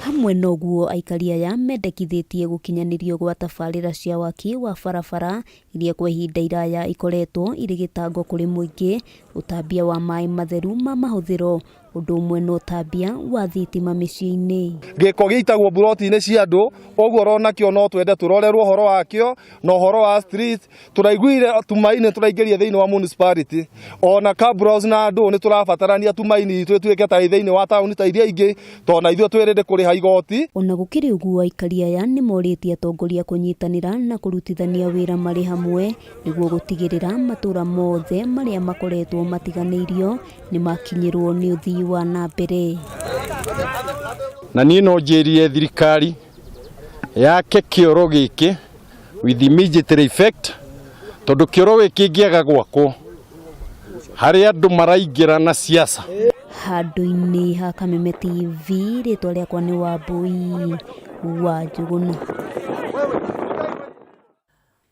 Hamwe na ũguo aikari aya mendekithĩtie gũkinyanĩrio gwa tabarĩra cia waki wa barabara iria kwa ihinda iraya ikoretwo irĩ gĩtango kũrĩ mũingĩ, ũtambia wa maĩ matheru ma mahũthĩro, Ũndũ ũmwe na ũtambia wa thitima mĩciĩ-inĩ. Gĩko gĩitagwo mburoti-inĩ cia andũ, ũguo oronakĩo no twende tũrorerwo ũhoro wakĩo na ũhoro wa street. Tũraiguire tumaini tũraingĩria thĩinĩ wa municipality, ona cabros na andũ nĩ tũrabatarania tumaini itũ ĩtuĩke ta thĩinĩ wa taũni ta iria ingĩ, tondũ na ithuĩ twĩrĩndĩ kũrĩha igoti. Ona gũkĩrĩ ũguo, aikari aya nĩ morĩtie atongoria kũnyitanĩra na kũrutithania wĩra marĩ hamwe nĩguo gũtigĩrĩra matũũra mothe marĩa makoretwo matiganĩirio nĩ makinyĩrwo nĩ ũthii wa na mbere. Na niĩ no njĩrire thirikari yake kĩoro gĩkĩ with immediate effect, tondũ kĩoro gĩkĩ kĩngĩaga gwakwo harĩ andũ maraingĩra na siasa. Handũ-inĩ ha Kameme TV, rĩtwa rĩakwa nĩ Wambui wa Njũgũna.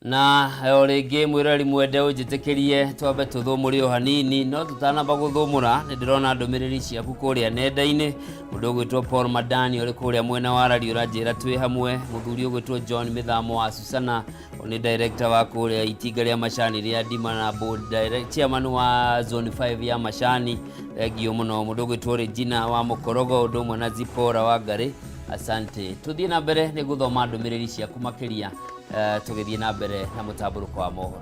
Na o rĩngĩ mwĩroreri mwende ũnjĩtĩkĩrie twambe tũthũmũre o hanini, no tũtanamba gũthũmũra nĩ ndĩrona ndũmĩrĩri ciaku kũrĩa nenda-inĩ. Mũndũ ũgwĩtwo Paul Madani ũrĩ kũrĩa mwena wa Rari ũranjĩra twĩ hamwe. Mũthuri ũgwĩtwo John Mĩthamo wa Susana, ũyũ nĩ director wa kũrĩa itinga rĩa macani rĩa Ndima na board direct, chairman wa zone 5 ya macani, thengiũ mũno. Mũndũ ũgwĩtwo Regina wa Mũkorogo, ũndũ ũmwe na Zipora wa Ngarĩ, asante. Tũthiĩ na mbere nĩ gũthoma ndũmĩrĩri ciaku makĩria tũgĩthiĩ na mbere na mũtambũrũko wa mohoro.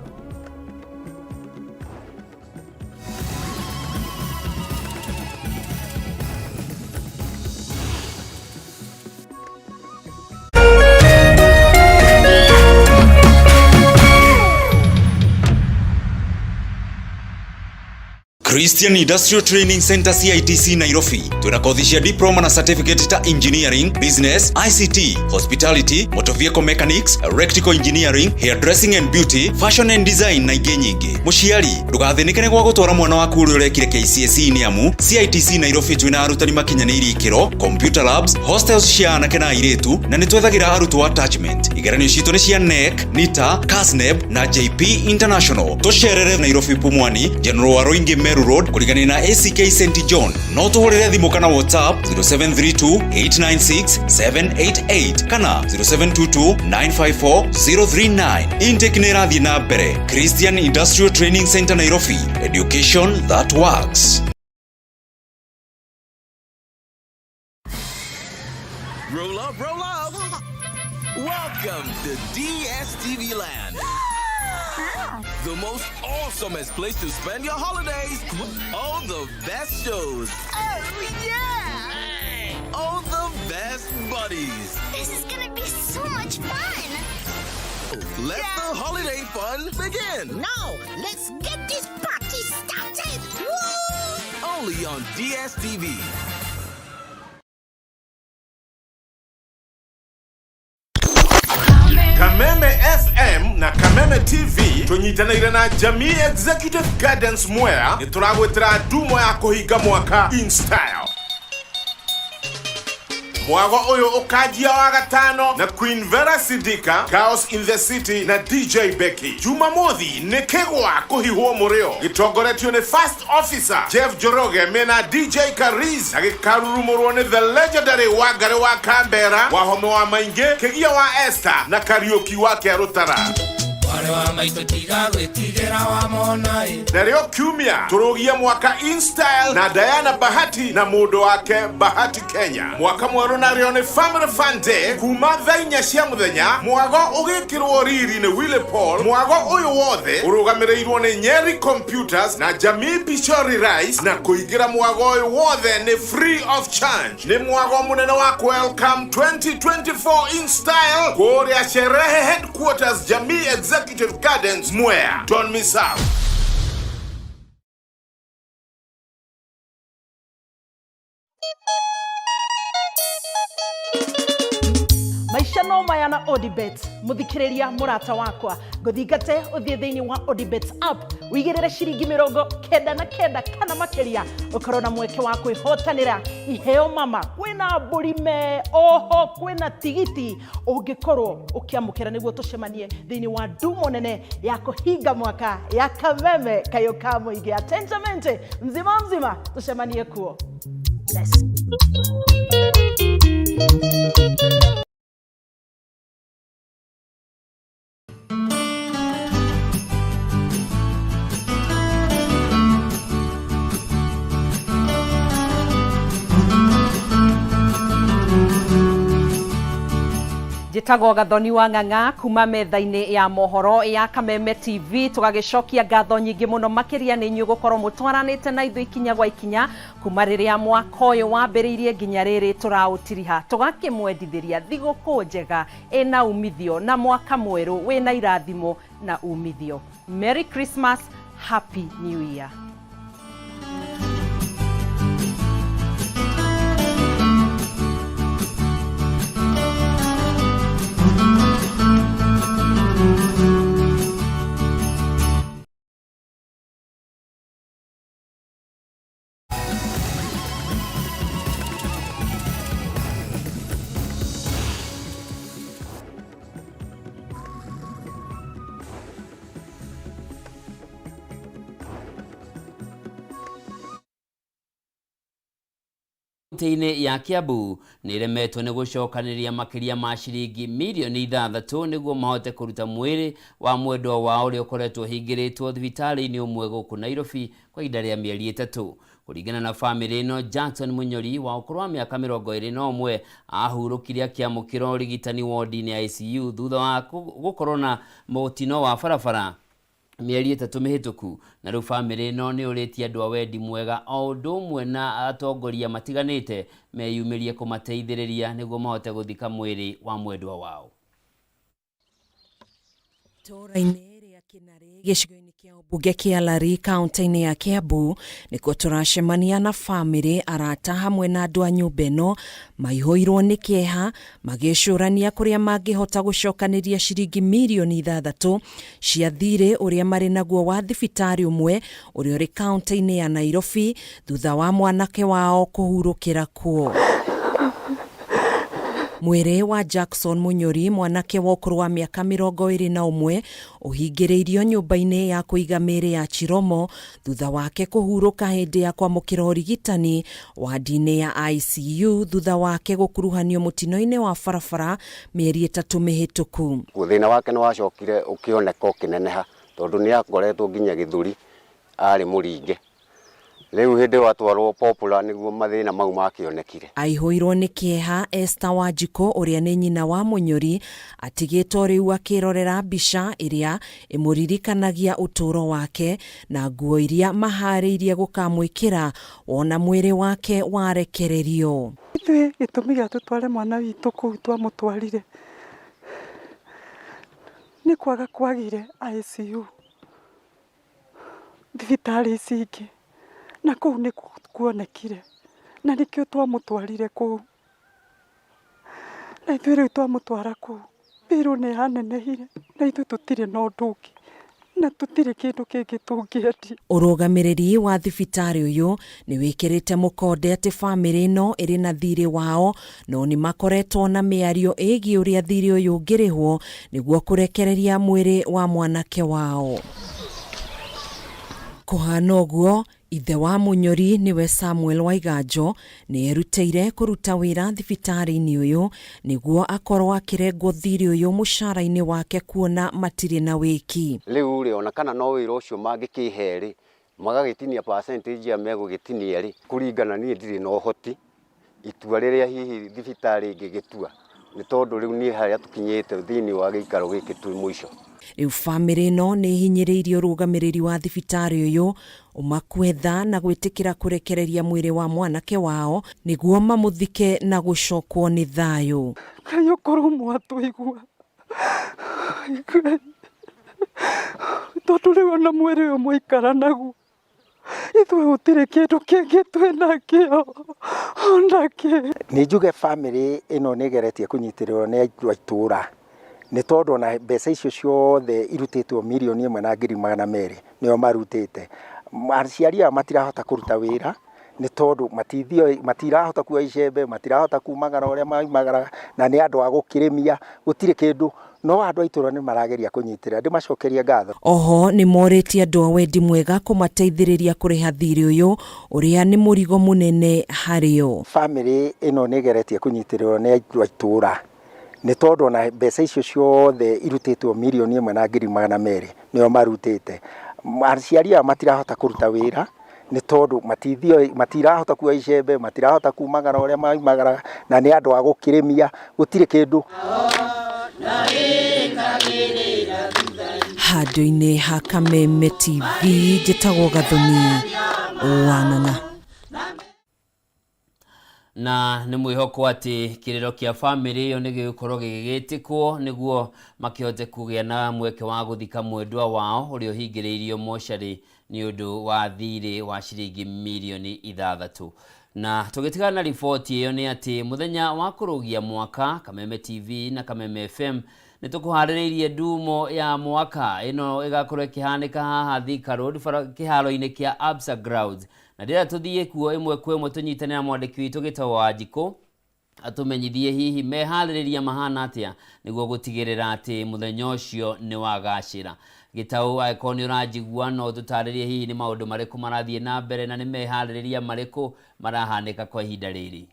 Christian Industrial Training Center CITC Nairobi twina kothi cia diploma na certificate ta engineering, business, ICT, hospitality, motor vehicle mechanics, electrical engineering, hairdressing and beauty, fashion and design na ingĩ nyingĩ. Mũciari ndũgathĩnĩke nĩ gwa gũtwara mwana waku ũrĩa ũrekire KCSE nĩ amu CITC Nairobi twina arutani makinyanĩirie ikĩro, computer labs, hostels cia anake na airĩtu na nĩ twethagĩra arutwo attachment. Igeranio citũ nĩ cia KNEC, NITA, KASNEB na JP International. Tũcerere Nairobi Pumwani, General Waruingi Meru Road kũrigania na ACK St John. No tũhũrĩre thimũ kana WhatsApp 0732 896 788 kana 0722 954 039. Intake nĩ ĩrathiĩ na mbere. Christian Industrial Training Center Nairobi. Education that works. Roll up, roll up. Welcome to DSTV Land. The most awesomest place to spend your holidays. All the best shows. Oh, yeah! All the best buddies. This is gonna be so much fun! Let the holiday fun begin. Now, let's get this party started! Woo! Only on DSTV. Kameme FM na Kameme TV tunyitanĩire na Jamii Executive Gardens Mwea nĩ tũragwĩtĩra ndumo ya kũhinga mwaka in style. Mwago ũyũ ũkanjia wa gatano na Queen Vera Sidika, Chaos in the City na DJ Becky. Jumamothi nĩ kĩgwa kũhihwo mũrĩo gĩtongoretio nĩ First Officer Jeff Njoroge mena DJ Kariz na gĩkarurumũrwo nĩ the legendary Wangari wa Kambera, Wahome wa Maingĩ, Kĩgia wa Esther na Kariũki wa Kĩarũtara. Mwarĩ wa maitũ tiga gwĩtigĩra wamona ĩ. Narĩo kiumia tũrũgie mwaka in style na Diana Bahati na mũndũ wake Bahati Kenya. Mwaka mwerũ narĩo nĩ Family Fun Day kuma thaa inya cia mũthenya, mwago ũgĩkĩrwo riri nĩ Willy Paul. Mwago ũyũ wothe ũrũgamĩrĩirwo nĩ Nyeri Computers na Jamii Pishori Rice, na kũingĩra mwago ũyũ wothe nĩ free of charge. Nĩ mwago mũnene wa welcome 2024 in style kũrĩa Sherehe Headquarters, Jamii Executive Gardens, Mwea. Don't miss out. Maica no maya na Odibet. Muthikiriria murata wakwa, nguthingate uthie thiini wa Odibet app, wigirire ciringi 99 kana makiria, ukorwo na mweke wa kwihotanira iheo mama. Kwina mburi me oho, kwina tigiti ungikorwo ukiamukira niguo tucemanie thiini wa ndumo nene ya kuhinga mwaka ya Kameme kayo ka muingi. Attention mzima mzima, tucemanie kuo. Bless. Njĩtagwo Gathoni wa Ng'ang'a kuma metha-inĩ ya mohoro ya Kameme TV. Tũgagĩcokia ngatho nyingĩ mũno makĩria nĩ inyuĩ gũkorwo mũtwaranĩte na ithuĩ ikinya gwa ikinya kuma rĩrĩa mwaka ũyũ wambĩrĩirie nginya rĩrĩ tũraũtiriha. Tũgakĩmwendithĩria thigũkũ njega ĩna umithio na mwaka mwerũ wĩna irathimo na umithio. Merry Christmas, Happy New Year. Kaunti-inĩ ya Kiambu nĩ ĩremetwo nĩ gũcokanĩrĩria makĩria ma ciringi mirioni 6 nĩguo mahote kũruta mwĩrĩ wa mwendwa wao ũrĩa ũkoretwo ũhingĩrĩtwo thibitarĩ-inĩ ũmwe gũkũ Nairobi kwa ihinda rĩa mĩeri 3. Kũringana na famĩlĩ ĩno, Jackson Munyori wa ũkũrũ wa mĩaka 21 ahurũkire akĩamũkĩra ũrigitani wodi-inĩ ya ICU thutha wa gũkorwo na mũtino wa barabara mĩeri 3 mĩhĩtũku. Na rĩu famĩlĩ ĩno nĩ ũrĩtie andũ a wendi mwega o ũndũ ũmwe na atongoria matiganĩte meyumĩrie kũmateithĩrĩria nĩguo mahote gũthika mwĩrĩ wa mwendwa wao. Itũũra-inĩ rĩa Kĩnarĩ gĩcigo-inĩ kĩa ũmbunge kĩa Lari kaunti-inĩ ya Kiambu nĩkuo tũracemania na famĩlĩ, arata hamwe na andũ a nyũmba ĩno maihũirwo nĩ kĩeha magĩcũrania kũrĩa mangĩhota gũcokanĩria ciringi mirioni 6 cia thirĩ ũrĩa marĩ naguo wa thibitarĩ ũmwe ũrĩa ũrĩ kaunti-inĩ ya Nairobi thutha wa mwanake wao kũhurũkĩra kuo. Mwĩrĩ wa Jackson Munyori, mwanake wa ũkũrũ wa mĩaka 21, ũhingĩrĩirio nyũmba-inĩ ya kũiga mĩĩrĩ ya Chiromo thutha wake kũhurũka hĩndĩ ya kwamũkĩra ũrigitani wadi-inĩ ya ICU thutha wake gũkuruhanio mũtino-inĩ wa barabara mĩeri 3 mĩhĩtũku. Thĩna wake nĩ wacokire ũkĩoneka ũkĩneneha tondũ nĩ akoretwo nginya gĩthũri arĩ mũringe. Rĩu hĩndĩ ĩyo atwarwo Popular nĩguo mathĩna mau makĩonekire. Aihũirwo nĩ kĩeha Esther Wanjikũ ũrĩa nĩ nyina wa Mũnyori atigĩtwo rĩu akĩrorera mbica ĩrĩa ĩmũririkanagia ũtũũro wake na nguo iria maharĩirie gũkamwĩkĩra wona mwĩrĩ wake warekererio. Ithuĩ gĩtũmi gĩa tũtware mwana witũ kũu twamũtwarire nĩ kwaga kwagire ICU thibitarĩ ici ingĩ na kũu nĩ kuonekire na nĩkĩo twamũtwarire kũu. Na ithuĩ rĩu twamũtwara kũu mbirũ nĩ yanenehire na ithuĩ tũtirĩ na ũndũ ũngĩ na tũtirĩ kĩndũ kĩngĩ tũngĩendia. Ũrũgamĩrĩri wa thibitarĩ ũyũ nĩ wĩkĩrĩte mũkonde atĩ famĩlĩ ĩno ĩrĩ na thirĩ wao no nĩ makoretwo na mĩario ĩgiĩ ũrĩa thirĩ ũyũ ũngĩrĩhwo nĩguo kũrekereria mwĩrĩ wa mwanake wao. Kũhana ũguo, ithe wa Mũnyori nĩwe Samuel Waiganjo nĩ erutĩire kũruta wĩra thibitarĩ-inĩ ũyũ nĩguo akorwo akĩrengwo thirĩ ũyũ mũcara-inĩ wake kuona matirĩ na wĩki. Rĩu rĩ ona kana no wĩra ũcio mangĩkĩhe rĩ magagĩtinia percentage ya megũgĩtinia rĩ kũringana niĩ ndirĩ na ũhoti itua rĩrĩa hihi thibitarĩ ĩngĩgĩtua nĩ tondũ rĩu niĩ harĩa tũkinyĩte thĩinĩ wa gĩikaro gĩkĩ twĩ mũico. Rĩu famĩlĩ ĩno nĩ ĩhinyĩrĩirie ũrũgamĩrĩri wa thibitarĩ ũyũ ũmakwetha na gwĩtĩkĩra kũrekereria mwĩrĩ wa mwanake wao nĩguo mamũthike na gũcokwo nĩ thayũ. Ngai ũkorwo mwatũigua. Ngai, tondũ rĩu ona mwĩrĩ ũyũ mwaikara naguo ithuĩ gũtirĩ kĩndũ kĩngĩ twĩnakĩo ona kĩ. Nĩ njuge famĩlĩ ĩno nĩ ĩgeretie kũnyitĩrĩrwo nĩ andũ a itũũra nĩ tondũ ona mbeca icio ciothe irutĩtwo mirioni 1,200,000 nĩo marutĩte. Aciari aya matirahota kũruta wĩra nĩ tondũ matirahota kuoya icembe, matirahota kumagara ũrĩa maumagaraga, na nĩ andũ a gũkĩrĩmia, gũtirĩ kĩndũ. No andũ a itũũra nĩ marageria kũnyitĩrĩra, ndĩmacokerie ngatho. Oho nĩ morĩtie andũ a wendi mwega kũmateithĩrĩria kũrĩha thirĩ ũyũ ũrĩa nĩ mũrigo mũnene harĩo. Famĩlĩ ĩno nĩ ĩgeretie kũnyitĩrĩrwo nĩ andũ a itũũra nĩ tondũ ona mbeca icio ciothe irutĩtwo mirioni 1,200,000 nĩo marutĩte. Aciari aya matirahota kũruta wĩra Nĩ tondũ matithio matirahota kuoya icembe, matirahota kumagara ũrĩa maumagara, na nĩ andũ a gũkĩrĩmia, gũtirĩ kĩndũ. Handũ-inĩ ha Kameme TV njĩtagwo Gathoni wa Ng'ang'a. Na nĩ mwĩhoko atĩ kĩrĩro kĩa bamĩrĩ ĩyo nĩ gĩgũkorwo gĩgĩtĩkwo nĩguo makĩhote kũgĩa na mweke wa gũthika mwendwa wao ũrĩa ũhingĩrĩirio mocarĩ nĩ ũndũ wa thirĩ wa ciringi mirioni 6. Na tũgĩtigana na riboti ĩyo nĩ atĩ mũthenya wa kũrũgia mwaka, Kameme TV na Kameme FM nĩ tũkũharĩrĩirie ndumo ya mwaka. Ĩno ĩgakorwo ĩkĩhanĩka haha Thika Road, kĩharo-inĩ kĩa Absa Grounds. Na ndĩrenda tũthiĩ kuo ĩmwe kwa ĩmwe tũnyitane na mwandĩki witũ Gĩtaũ wa Wanjikũ atũmenyithie hihi meharĩrĩria mahana atĩa nĩguo gũtigĩrĩra atĩ mũthenya ũcio nĩ wagacĩra. Gĩtaũ, angĩkorwo nĩ ũranjigua no ũtũtarĩrie hihi nĩ maũndũ marĩkũ marathiĩ na mbere na nĩ meharĩrĩria marĩkũ marahanĩka kwa ihinda rĩrĩ.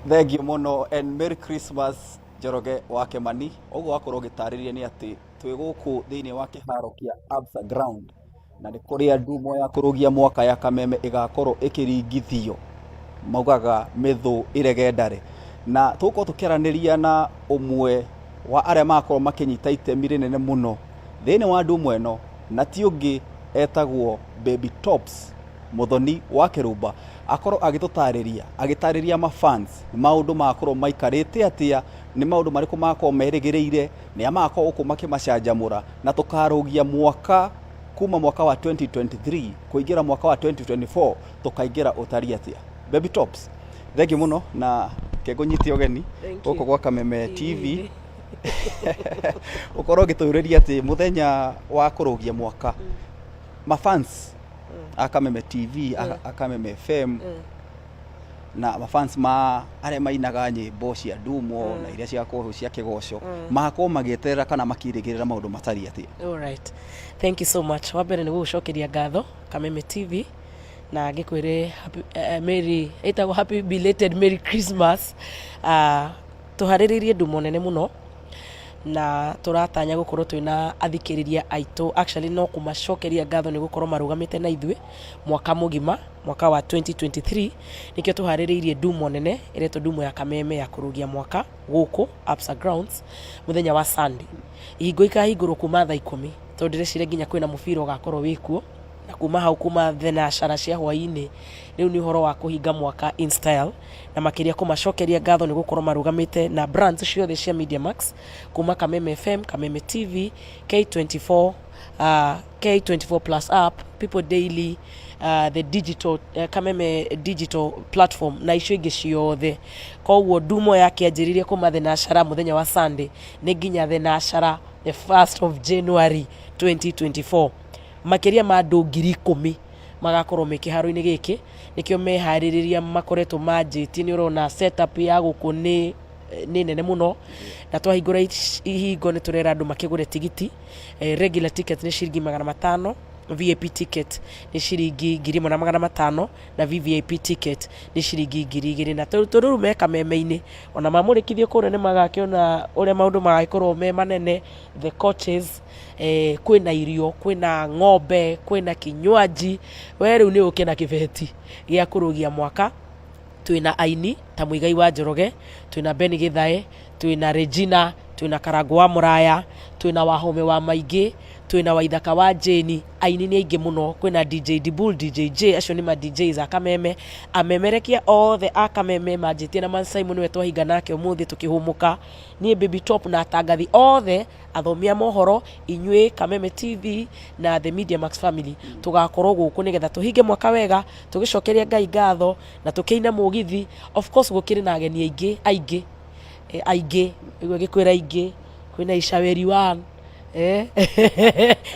Thengiũ mũno and Merry Christmas Njoroge wa Kĩmani. Ũguo wakorwo ũgĩtarĩria nĩ atĩ twĩ gũkũ thĩinĩ wa kĩharo kĩa Absa Ground na nĩ kũrĩa ndumo ya kũrũgia mwaka ya Kameme ĩgakorwo ĩkĩringithio, maugaga mĩthũ ĩrege ndare. Na tũgũkorwo tũkĩaranĩria na ũmwe wa arĩa magakorwo makĩnyita itemi rĩnene mũno thĩinĩ wa ndumo ĩno, na ti ũngĩ etagwo Baby Tops Muthoni wa Kĩrumba, akorwo agĩtũtarĩria, agĩtarĩria ma fans maũndũ magakorwo maikarĩte atĩa, nĩ maũndũ marĩkũ magakorwo merĩgĩrĩire, nĩa magakorwo gũkũ makĩmacanjamũra, na tũkarũgia mwaka kuma mwaka wa 2023 kũingĩra mwaka wa 2024 tũkaingĩra ũtariĩ atĩa. Baby Tops, thengiũ mũno na reke ngũnyite ũgeni gũkũ gwa Kameme TV ũkorwo ũgĩtũrĩria atĩ mũthenya wa kũrũgia mwaka ma fans a Kameme TV, a Kameme FM na mafans ma arĩa mainaga nyĩmbo cia ndumo na iria cigakorwo cia kĩgoco magakorwo magĩeterera kana makĩrĩgĩrĩra maũndũ matariĩ atĩa? All right. Thank you so much. Wa mbere nĩ gũgũcokeria ngatho Kameme TV na ngĩkwĩre happy, Merry, ĩtagwo happy belated Merry Christmas. Tũharĩrĩirie ndumo nene mũno na tũratanya gũkorwo twĩna athikĩrĩria aitũ. Actually no kũmacokeria ngatho nĩ gũkorwo marũgamĩte na ithuĩ mwaka mũgima, mwaka wa 2023. Nĩkĩo tũharĩrĩirie ndumo nene ĩretwo ndumo ya Kameme ya kũrũgia mwaka gũkũ Absa Grounds mũthenya wa Sunday. Ihingo ikahingũrwo kuma thaa 10 tondũ ndĩreciria nginya kwĩna mũbira ũgakorwo wĩkuo, na kuma hau kuma thenashara cia hwaĩ-inĩ rĩu nĩ ũhoro wa kũhinga mwaka in style, na makĩria kũmacokeria ngatho nĩ gũkorwo marũgamĩte na brands ciothe cia Media Max kuma Kameme FM, Kameme TV, K24, K24 Plus app, People Daily, the digital, Kameme digital platform na icio ingĩ ciothe. Koguo ndumo yakĩanjĩrĩria kuma thenashara mũthenya wa Sunday nĩ nginya thenashara the 1st of January 2024. Makĩria ma andũ 10,000 magakorwo me kĩharo-inĩ gĩkĩ, nĩkĩo meharĩrĩria makoretwo manjĩtie. Nĩ ũrona setup ya gũkũ nĩ nĩ nene mũno, na twahingũra ihingo nĩ tũrera andũ makĩgũre tigiti. Regular ticket nĩ ciringi 500, VIP ticket nĩ ciringi 1500, na VVIP ticket nĩ ciringi 2000. Na tondũ rĩu me Kameme-inĩ, ona mamũrĩkithio kũrĩa nĩ magakĩona ũrĩa maũndũ magagĩkorwo me manene, the coaches, kwĩna irio, kwĩna ng'ombe, kwĩna kinywaji, we rĩu nĩ ũke na kĩbeti gĩa kũrũgia mwaka. Twĩna aini ta Muigai wa Njoroge, twĩna Ben Githae, twĩna Regina, twĩna Karangũ wa Mũraya, twĩna Wahome wa Maingĩ, twĩna Waithaka wa Jane, aini nĩ aingĩ mũno, kwĩna DJ Dibul, DJ J, acio nĩ ma DJs a Kameme, amemerekia othe a Kameme manjĩtie na Man Simon nĩwe twahinga nake ũmũthĩ tũkĩhũmũka, niĩ Baby Top na atangathi othe, athomi a mohoro, inyuĩ Kameme TV na The Media Max Family, tũgakorwo gũkũ nĩgetha tũhinge mwaka wega, tũgĩcokeria Ngai ngatho na tũkĩina mũgithi. Of course gũkĩrĩ na ageni aingĩ aingĩ aingĩ, nĩguo ngĩkwĩra aingĩ, kwĩna Icaweri One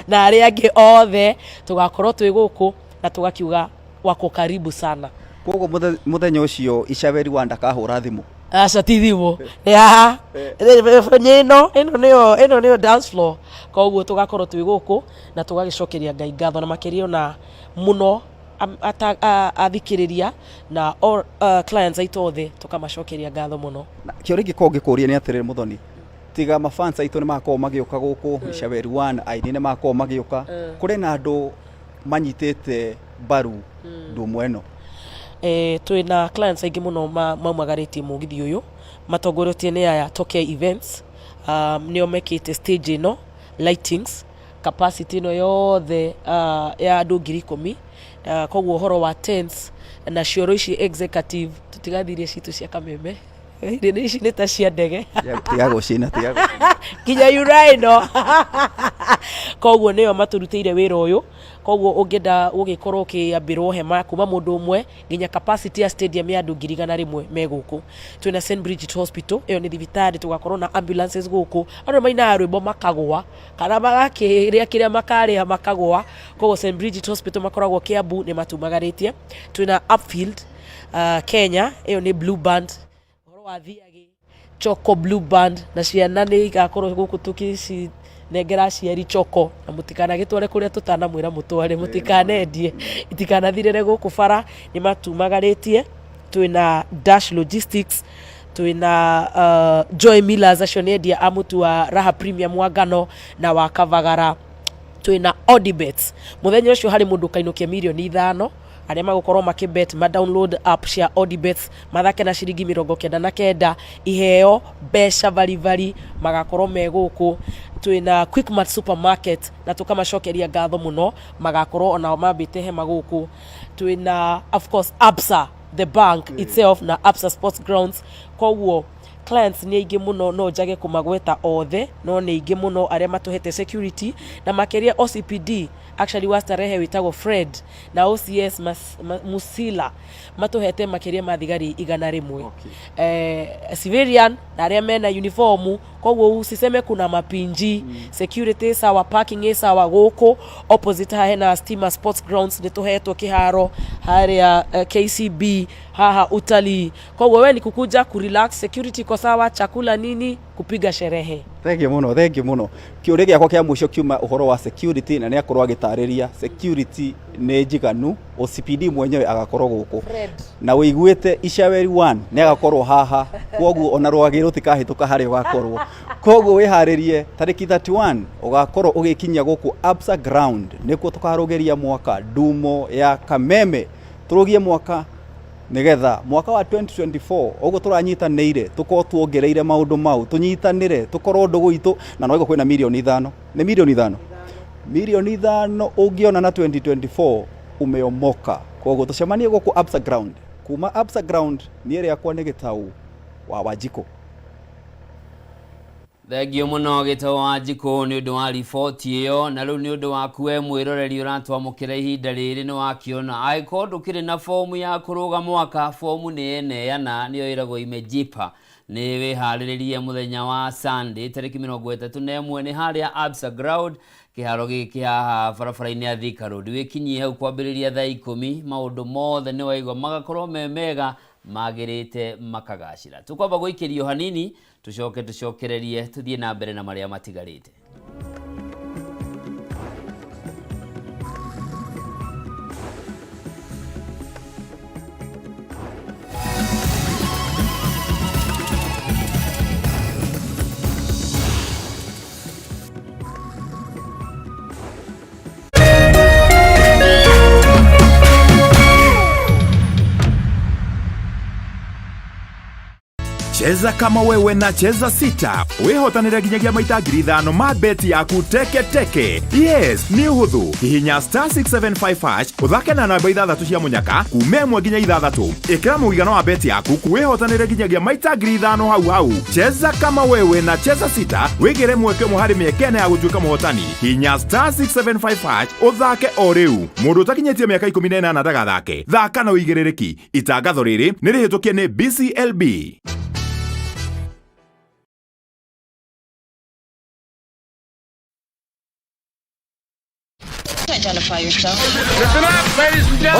na arĩa angĩ othe tũgakorwo twĩ gũkũ na tũgakiuga wako karibu sana. Koguo mũthenya ũcio Icaweri One ndakahũra thimũ? Aca ti thimũ, nĩ haha ĩno ĩno nĩyo ĩno nĩyo dance floor. Koguo tũgakorwo twĩ gũkũ na tũgagĩcokeria Ngai ngatho na makĩria ona mũno athikĩrĩria na all, clients aitũ othe tũkamacokeria ngatho mũno. Kĩũria ingĩkorwo ngĩkũria nĩ atĩrĩrĩ Mũthoni, Tiga mafans aitũ nĩ magakorwo magĩũka gũkũ Icaweri One, aini nĩ magakorwo magĩũka, kũrĩ na andũ manyitĩte mbaru ndumo ĩno. Twĩna clients aingĩ mũno maumagarĩtie mũgithi ũyũ matongoretie nĩ aya Tokea Events, nĩo mekĩte stage ĩno, lightings, capacity ĩno yothe ya andũ 10,000. Koguo ũhoro wa tents na cioro ici executive, tũtigathirie citũ cia kameme. Irio ici nĩ ta cia ndege. Tiga gũcina, tiga gũcina. Nginya uraino. Koguo nĩo matũrutĩire wĩra ũyũ. Koguo ũngĩenda gũgĩkorwo ũkĩambĩrwo hema kuma mũndũ ũmwe nginya capacity ya stadium ya andũ 100,000 me gũkũ. Twĩna St Bridget Hospital, ĩyo nĩ thibitarĩ, tũgakorwo na ambulances gũkũ. Andũ mainaga rwĩmbo makagũa kana magakĩrĩa kĩrĩa makarĩa makagũa. Koguo St Bridget Hospital makoragwo Kiambu, nĩ matumagarĩtie. Twĩna Upfield Kenya, ĩyo nĩ Blue Band, ũhoro wa thiagĩ, Choco Blue Band, na ciana nĩ igakorwo gũkũ tũkĩcinengera aciari choko, na mũtikanagĩtware kũrĩa tũtanamwĩra mũtware, mũtikanendie, itikanathirĩre gũkũ bara, nĩ matumagarĩtie. Twĩna Dash Logistics, twĩna Joy Millers, acio nĩ endia a mũtu wa Raha Premium wa ngano na wa Kavagara. Twĩna Odibets, mũthenya ũcio harĩ mũndũ ũkainũkia mirioni 5, arĩa magũkorwo makĩbet ma download app cia Odibets, mathake na ciringi 99, iheo mbeca baribari magakorwo me gũkũ. Twĩna Quickmart Supermarket na tũkamacokeria ngatho mũno, magakorwo onao mambĩte hema gũkũ. Twĩna of course Absa the bank itself na Absa Sports Grounds. Koguo clients nĩ aingĩ mũno, no njage kũmagweta othe, no nĩ aingĩ mũno arĩa matũhete security, na makĩria OCPD actually wa Starehe wĩtagwo Fred na OCS Musila, matũhete makĩria ma thigari 100, civilian na arĩa mena uniform. Koguo usiseme kuna mapinji. Security sawa, parking ĩ sawa gũkũ opposite haha hena Stima Sports Grounds, nĩ tũhetwo kĩharo harĩa, KCB haha utalii. Koguo we ni kukuja kurelax, security iko sawa, chakula nini, kupiga sherehe. Thank you mũno, thank you mũno. Kĩũria gĩakwa kĩa mũico kiuma ũhoro wa security, na nĩ akorwo agĩtarĩria security nĩ njiganu, OCPD mwenyewe agakorwo gũkũ. Fred. Na wĩiguĩte Icaweri One nĩ agakorwo haha, koguo ona rwagĩ rũtikahĩtũka harĩa ũgakorwo. Koguo wĩharĩrie tarĩki 31 ũgakorwo ũgĩkinyia gũkũ Absa Ground, nĩkuo tũkarũgĩria mwaka ndumo ya Kameme, tũrũgie mwaka nigetha mwaka wa 2024 ũguo tũranyitanĩire tũkorwo tuongereire maũndũ mau, tũnyitanĩre, tũkorwo ndũgũ itũ na no kwĩna mirioni 5, nĩ mirioni 5, mirioni 5 ũngĩona na 2024 umeomoka. Koguo tũcemanie gũkũ Absa Ground. Kuma Absa Ground, niĩ rĩakwa nĩ Gĩtau wa Wanjikũ. Thengio mũno Gĩtau wa Njikũ nĩ ũndũ wa riboti ĩyo. Na rĩu nĩ ũndũ waku we mwĩroreri ũratwamũkĩra ihinda rĩrĩ, nĩ wakĩona angĩkorwo ndũkĩrĩ na fomu ya kũrũga mwaka, fomu nĩ yeneana, nĩyo ĩragwo imejipa. Nĩ wĩharĩrĩrie mũthenya wa Sunday tarĩki 31, nĩ harĩa Absa Ground, kĩharo gĩkĩ haha barabara-inĩ ya Thika Road. Wĩkinyie hau kwambĩrĩria thaa 10, maũndũ mothe nĩ waigua magakorwo me mega, magĩrĩte, makagacĩra. Tũkwamba gũikĩrio hanini, tũcoke tũcokererie tũthiĩ na mbere na marĩa matigarĩte. Cheza kama wewe na Cheza Sita, wĩhotanĩre nginyagia maita 5,000 ma beti yaku teke teke. Yes, nĩ ũhũthũ. Hihinya star 675 hash, ũthake na namba ithathatũ cia mũnyaka kuma 1 nginya 6, ĩkĩra mũigana wa beti yaku, wĩhotanĩre nginyagia maita 5,000 hau hau. Cheza kama wewe na Cheza Sita, wĩgĩre mweke ũmwe harĩ mĩeke 4 ya gũtuĩka mũhotani. Hihinya star 675 hash ũthake o rĩu. Mũndũ ũtakinyĩtie mĩaka 18 ndagathake. Thaka na ũigĩrĩrĩki. Itangatho rĩrĩ nĩ rĩhĩtũkie nĩ BCLB. identify yourself?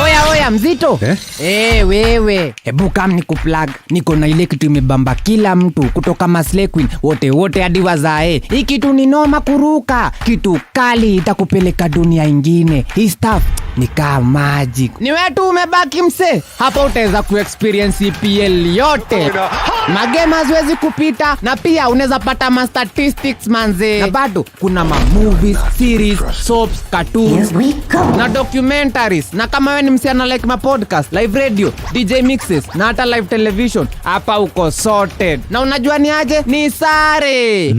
Oya oya mzito eh? Hey, wewe hebu kam ni kuplug niko na ile kitu imebamba kila mtu kutoka Maslay Queen wote wote hadi wazae. Hii kitu ni noma kuruka, kitu kali itakupeleka dunia ingine. Hii stuff ni kama magic. Ni wewe tu umebaki mse, hapa utaweza kuexperience EPL yote. Magema haziwezi kupita na pia unaweza pata ma statistics manze, na bado kuna ma movies, series, soaps, cartoons na documentaries. Na kama wewe ni msichana like ma podcast, live radio, DJ mixes na hata live television, hapa uko sorted. Na unajua ni aje? Ni sare.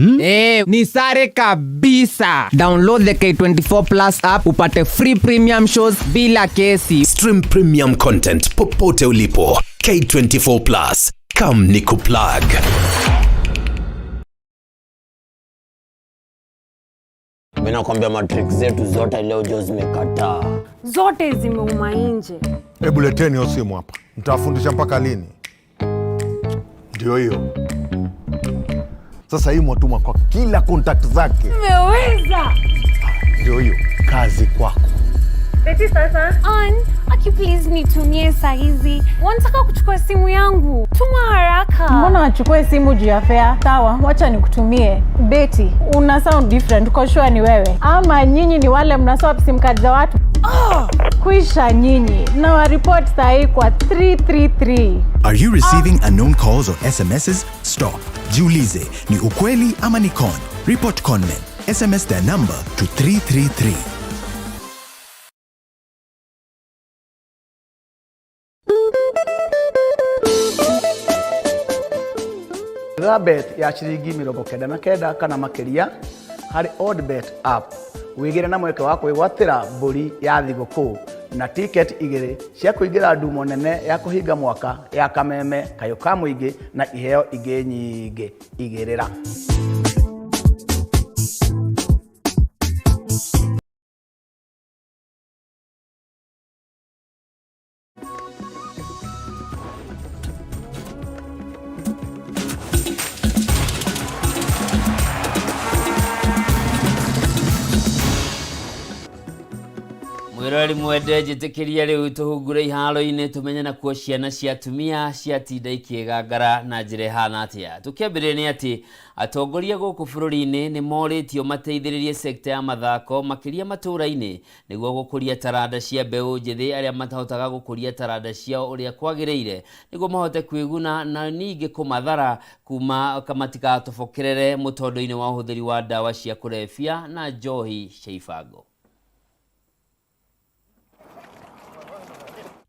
Ni sare kabisa. Download the K24 Plus app upate free premium shows bila kesi. Stream premium content popote ulipo. K24 Plus. Come nikuplug. Mimi nakwambia matrix zetu zote leo jo zimekataa. Zote zimeuma nje. Hebu leteni hiyo simu hapa, mtawafundisha mpaka lini? Ndio hiyo sasa, hii mwatuma kwa kila contact zake. Umeweza. Ndio hiyo kazi kwako. Beti sasa. Ann, aki please nitumie saa hizi. Wanataka kuchukua simu yangu. Tuma haraka. Mbona wachukue simu juu ya fare? Sawa, wacha nikutumie. Beti, una sound different, uko sure ni wewe? Ama nyinyi ni wale mna swap sim card za watu? Oh, kuisha nyinyi. Na wa report saa hii kwa 333. Are you receiving unknown calls or SMSs? Stop. Jiulize, ni ukweli ama ni con? Report conmen. SMS their number to 333. Etha bet ya ciringi 99 kana makiria harĩ Odibet app wĩgĩre na mweke wa kwĩgwatĩra mbũri ya thigũkũ na tiketi igĩrĩ cia kũingĩra ndumo nene ya kũhinga mwaka ya Kameme kayũ ka mũingĩ na iheo ingĩ nyingĩ. Igĩrĩra. Mwiroreri mwende njĩtĩkĩria rĩu tũhungure iharo-inĩ tũmenye nakuo ciana cia atumia ciatinda ikĩgangara na njĩra ĩhana atĩa. Tũkĩambĩrĩria nĩ atĩ atongoria gũkũ bũrũri-inĩ nĩ morĩtio mateithĩrĩrie sekta ya mathako makĩria matũũra-inĩ nĩguo gũkũria taranda cia mbeũ njĩthĩ arĩa matahotaga gũkũria taranda ciao ũrĩa kwagĩrĩire nĩguo mahote kwĩguna na ningĩ kũmathara kuma matigatobokerere mũtondo-inĩ wa ũhũthĩri wa ndawa cia kũrebia na njohi cia ibango.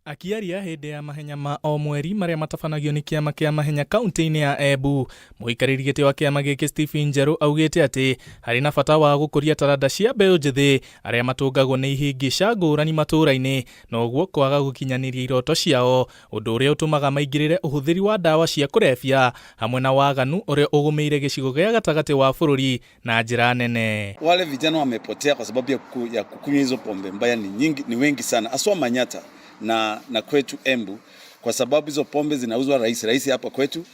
Akiaria hĩndĩ ya mahenya ma o mweri marĩa matabanagio nĩ kĩama kĩa mahenya kaunti-inĩ ya Embu, mũikarĩri gĩtĩ wa kĩama gĩkĩ Stephen Njerũ augĩte atĩ harĩ na bata wa gũkũria taranda cia mbeũ njĩthĩ arĩa matũngagwo nĩ ihĩngĩca ngũrani matũũra-inĩ na ũguo kwaga gũkinyanĩria iroto ciao, ũndũ ũrĩa ũtũmaga maingĩrĩre ũhũthĩri wa ndawa cia kũrebia hamwe na waganu ũrĩa ũgũmĩire gĩcigo gĩa gatagatĩ wa bũrũri na njĩra nene. Wale vijana wamepotea kwa sababu ya kukunywa hizo pombe mbaya ni nyingi, ni wengi sana aswa Manyata na kwetu Embu, kwa sababu hizo pombe zinauzwa rahisi rahisi hapa kwetu,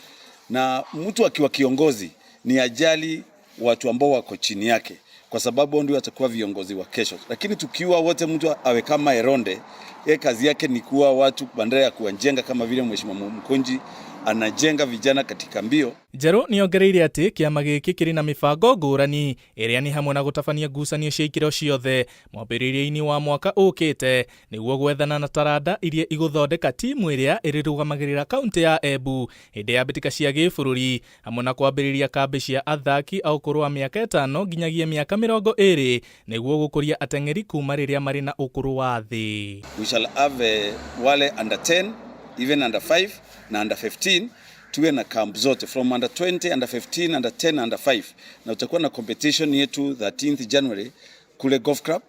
na mtu akiwa kiongozi ni ajali watu ambao wako chini yake, kwa sababu ndio watakuwa viongozi wa kesho. Lakini tukiwa wote, mtu awe kama Eronde, yeye kazi yake ni kuwa watu bandera ya kuwajenga, kama vile Mheshimiwa Mkunji anajenga vijana katika mbio. Njerũ nĩongereire atĩ kĩama gĩkĩ kĩrĩ na mĩbango ngũrani ĩrĩa nĩ hamwe na gũtabania ngucanio cia ikĩro ciothe mwambĩrĩrio-inĩ wa mwaka ũkĩte nĩguo gwethana na taranda iria igũthondeka timu ĩrĩa ĩrĩrũgamagĩrĩra kaunti ya Embu hĩndĩ ya mbĩtĩka cia gĩbũrũri hamwe na kwambĩrĩria kambĩ cia athaki a ũkũrũ wa mĩaka 5 nginyagia mĩaka 20 nĩguo gũkũria ateng'eri kuma rĩrĩa marĩ na ũkũrũ wa thĩ. We shall have wale under 10 even under 5 na under 15, tuwe na camp zote from under 20, under 15, under 10, under 5, na utakuwa na competition yetu 13th January kule Golf Club,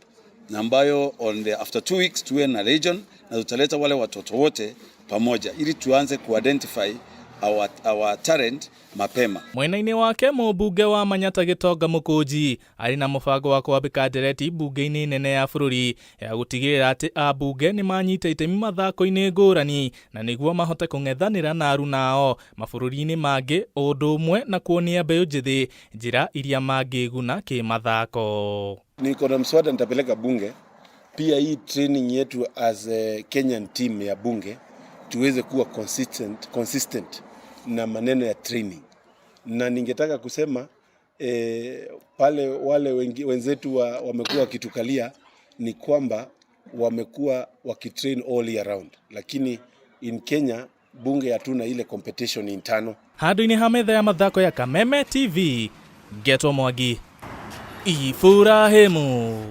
na ambayo on the after 2 weeks tuwe na region, na tutaleta wale watoto wote pamoja ili tuanze kuidentify our talent mapema. Mwena-inĩ wake mũmbunge wa Manyata Gĩtonga Mũkũnji arĩ na mũbango wa kwambĩka ndereti mbunge-inĩ nene ya bũrũri ya gũtigĩrĩra atĩ ambunge nĩ manyita itemi mathako-inĩ ngũrani na nĩguo mahote kũng'ethanĩra na arunao mabũrũri-inĩ mangĩ ũndũ ũmwe na kuonia mbeũ njĩthĩ njĩra iria mangĩguna kĩmathako. Niko na mswada nitapeleka bunge Pia hii training yetu as a Kenyan team ya bunge tuweze kuwa consistent na maneno ya training, na ningetaka kusema pale wale wenzetu wamekuwa wakitukalia ni kwamba wamekuwa wakitrain all year round, lakini in Kenya bunge hatuna ile competition internal. Handũ-inĩ ha metha ya mathako ya Kameme TV, Geto Mwangi, Iburahimu.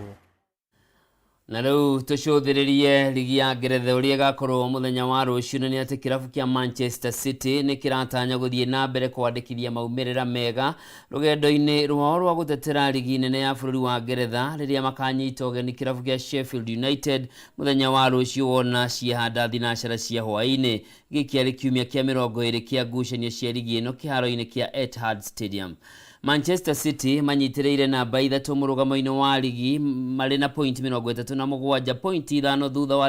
Na rĩu tũcũthĩrĩrie ligi ya Ngeretha ũrĩa ĩgakorwo mũthenya wa rũciũ nĩ atĩ kĩrabu kĩa Manchester City nĩ kĩratanya gũthiĩ na mbere kwandĩkithia maumĩrĩra mega rũgendo-inĩ rwao rwa gũtetera ligi nene ya bũrũri wa Ngeretha rĩrĩa makanyita ũgeni kĩrabu kĩa Sheffield United mũthenya wa rũciũ wona ciehanda thinacara cia hwaĩ-inĩ. Gĩkĩ arĩ kiumia kĩa 20 kĩa ngucanio cia ligi ĩno kĩharo-inĩ kĩa Etihad Stadium. Manchester City manyitĩrĩire namba 3 mũrũgamo-inĩ wa ligi marĩ na point 37, point 5 thutha wa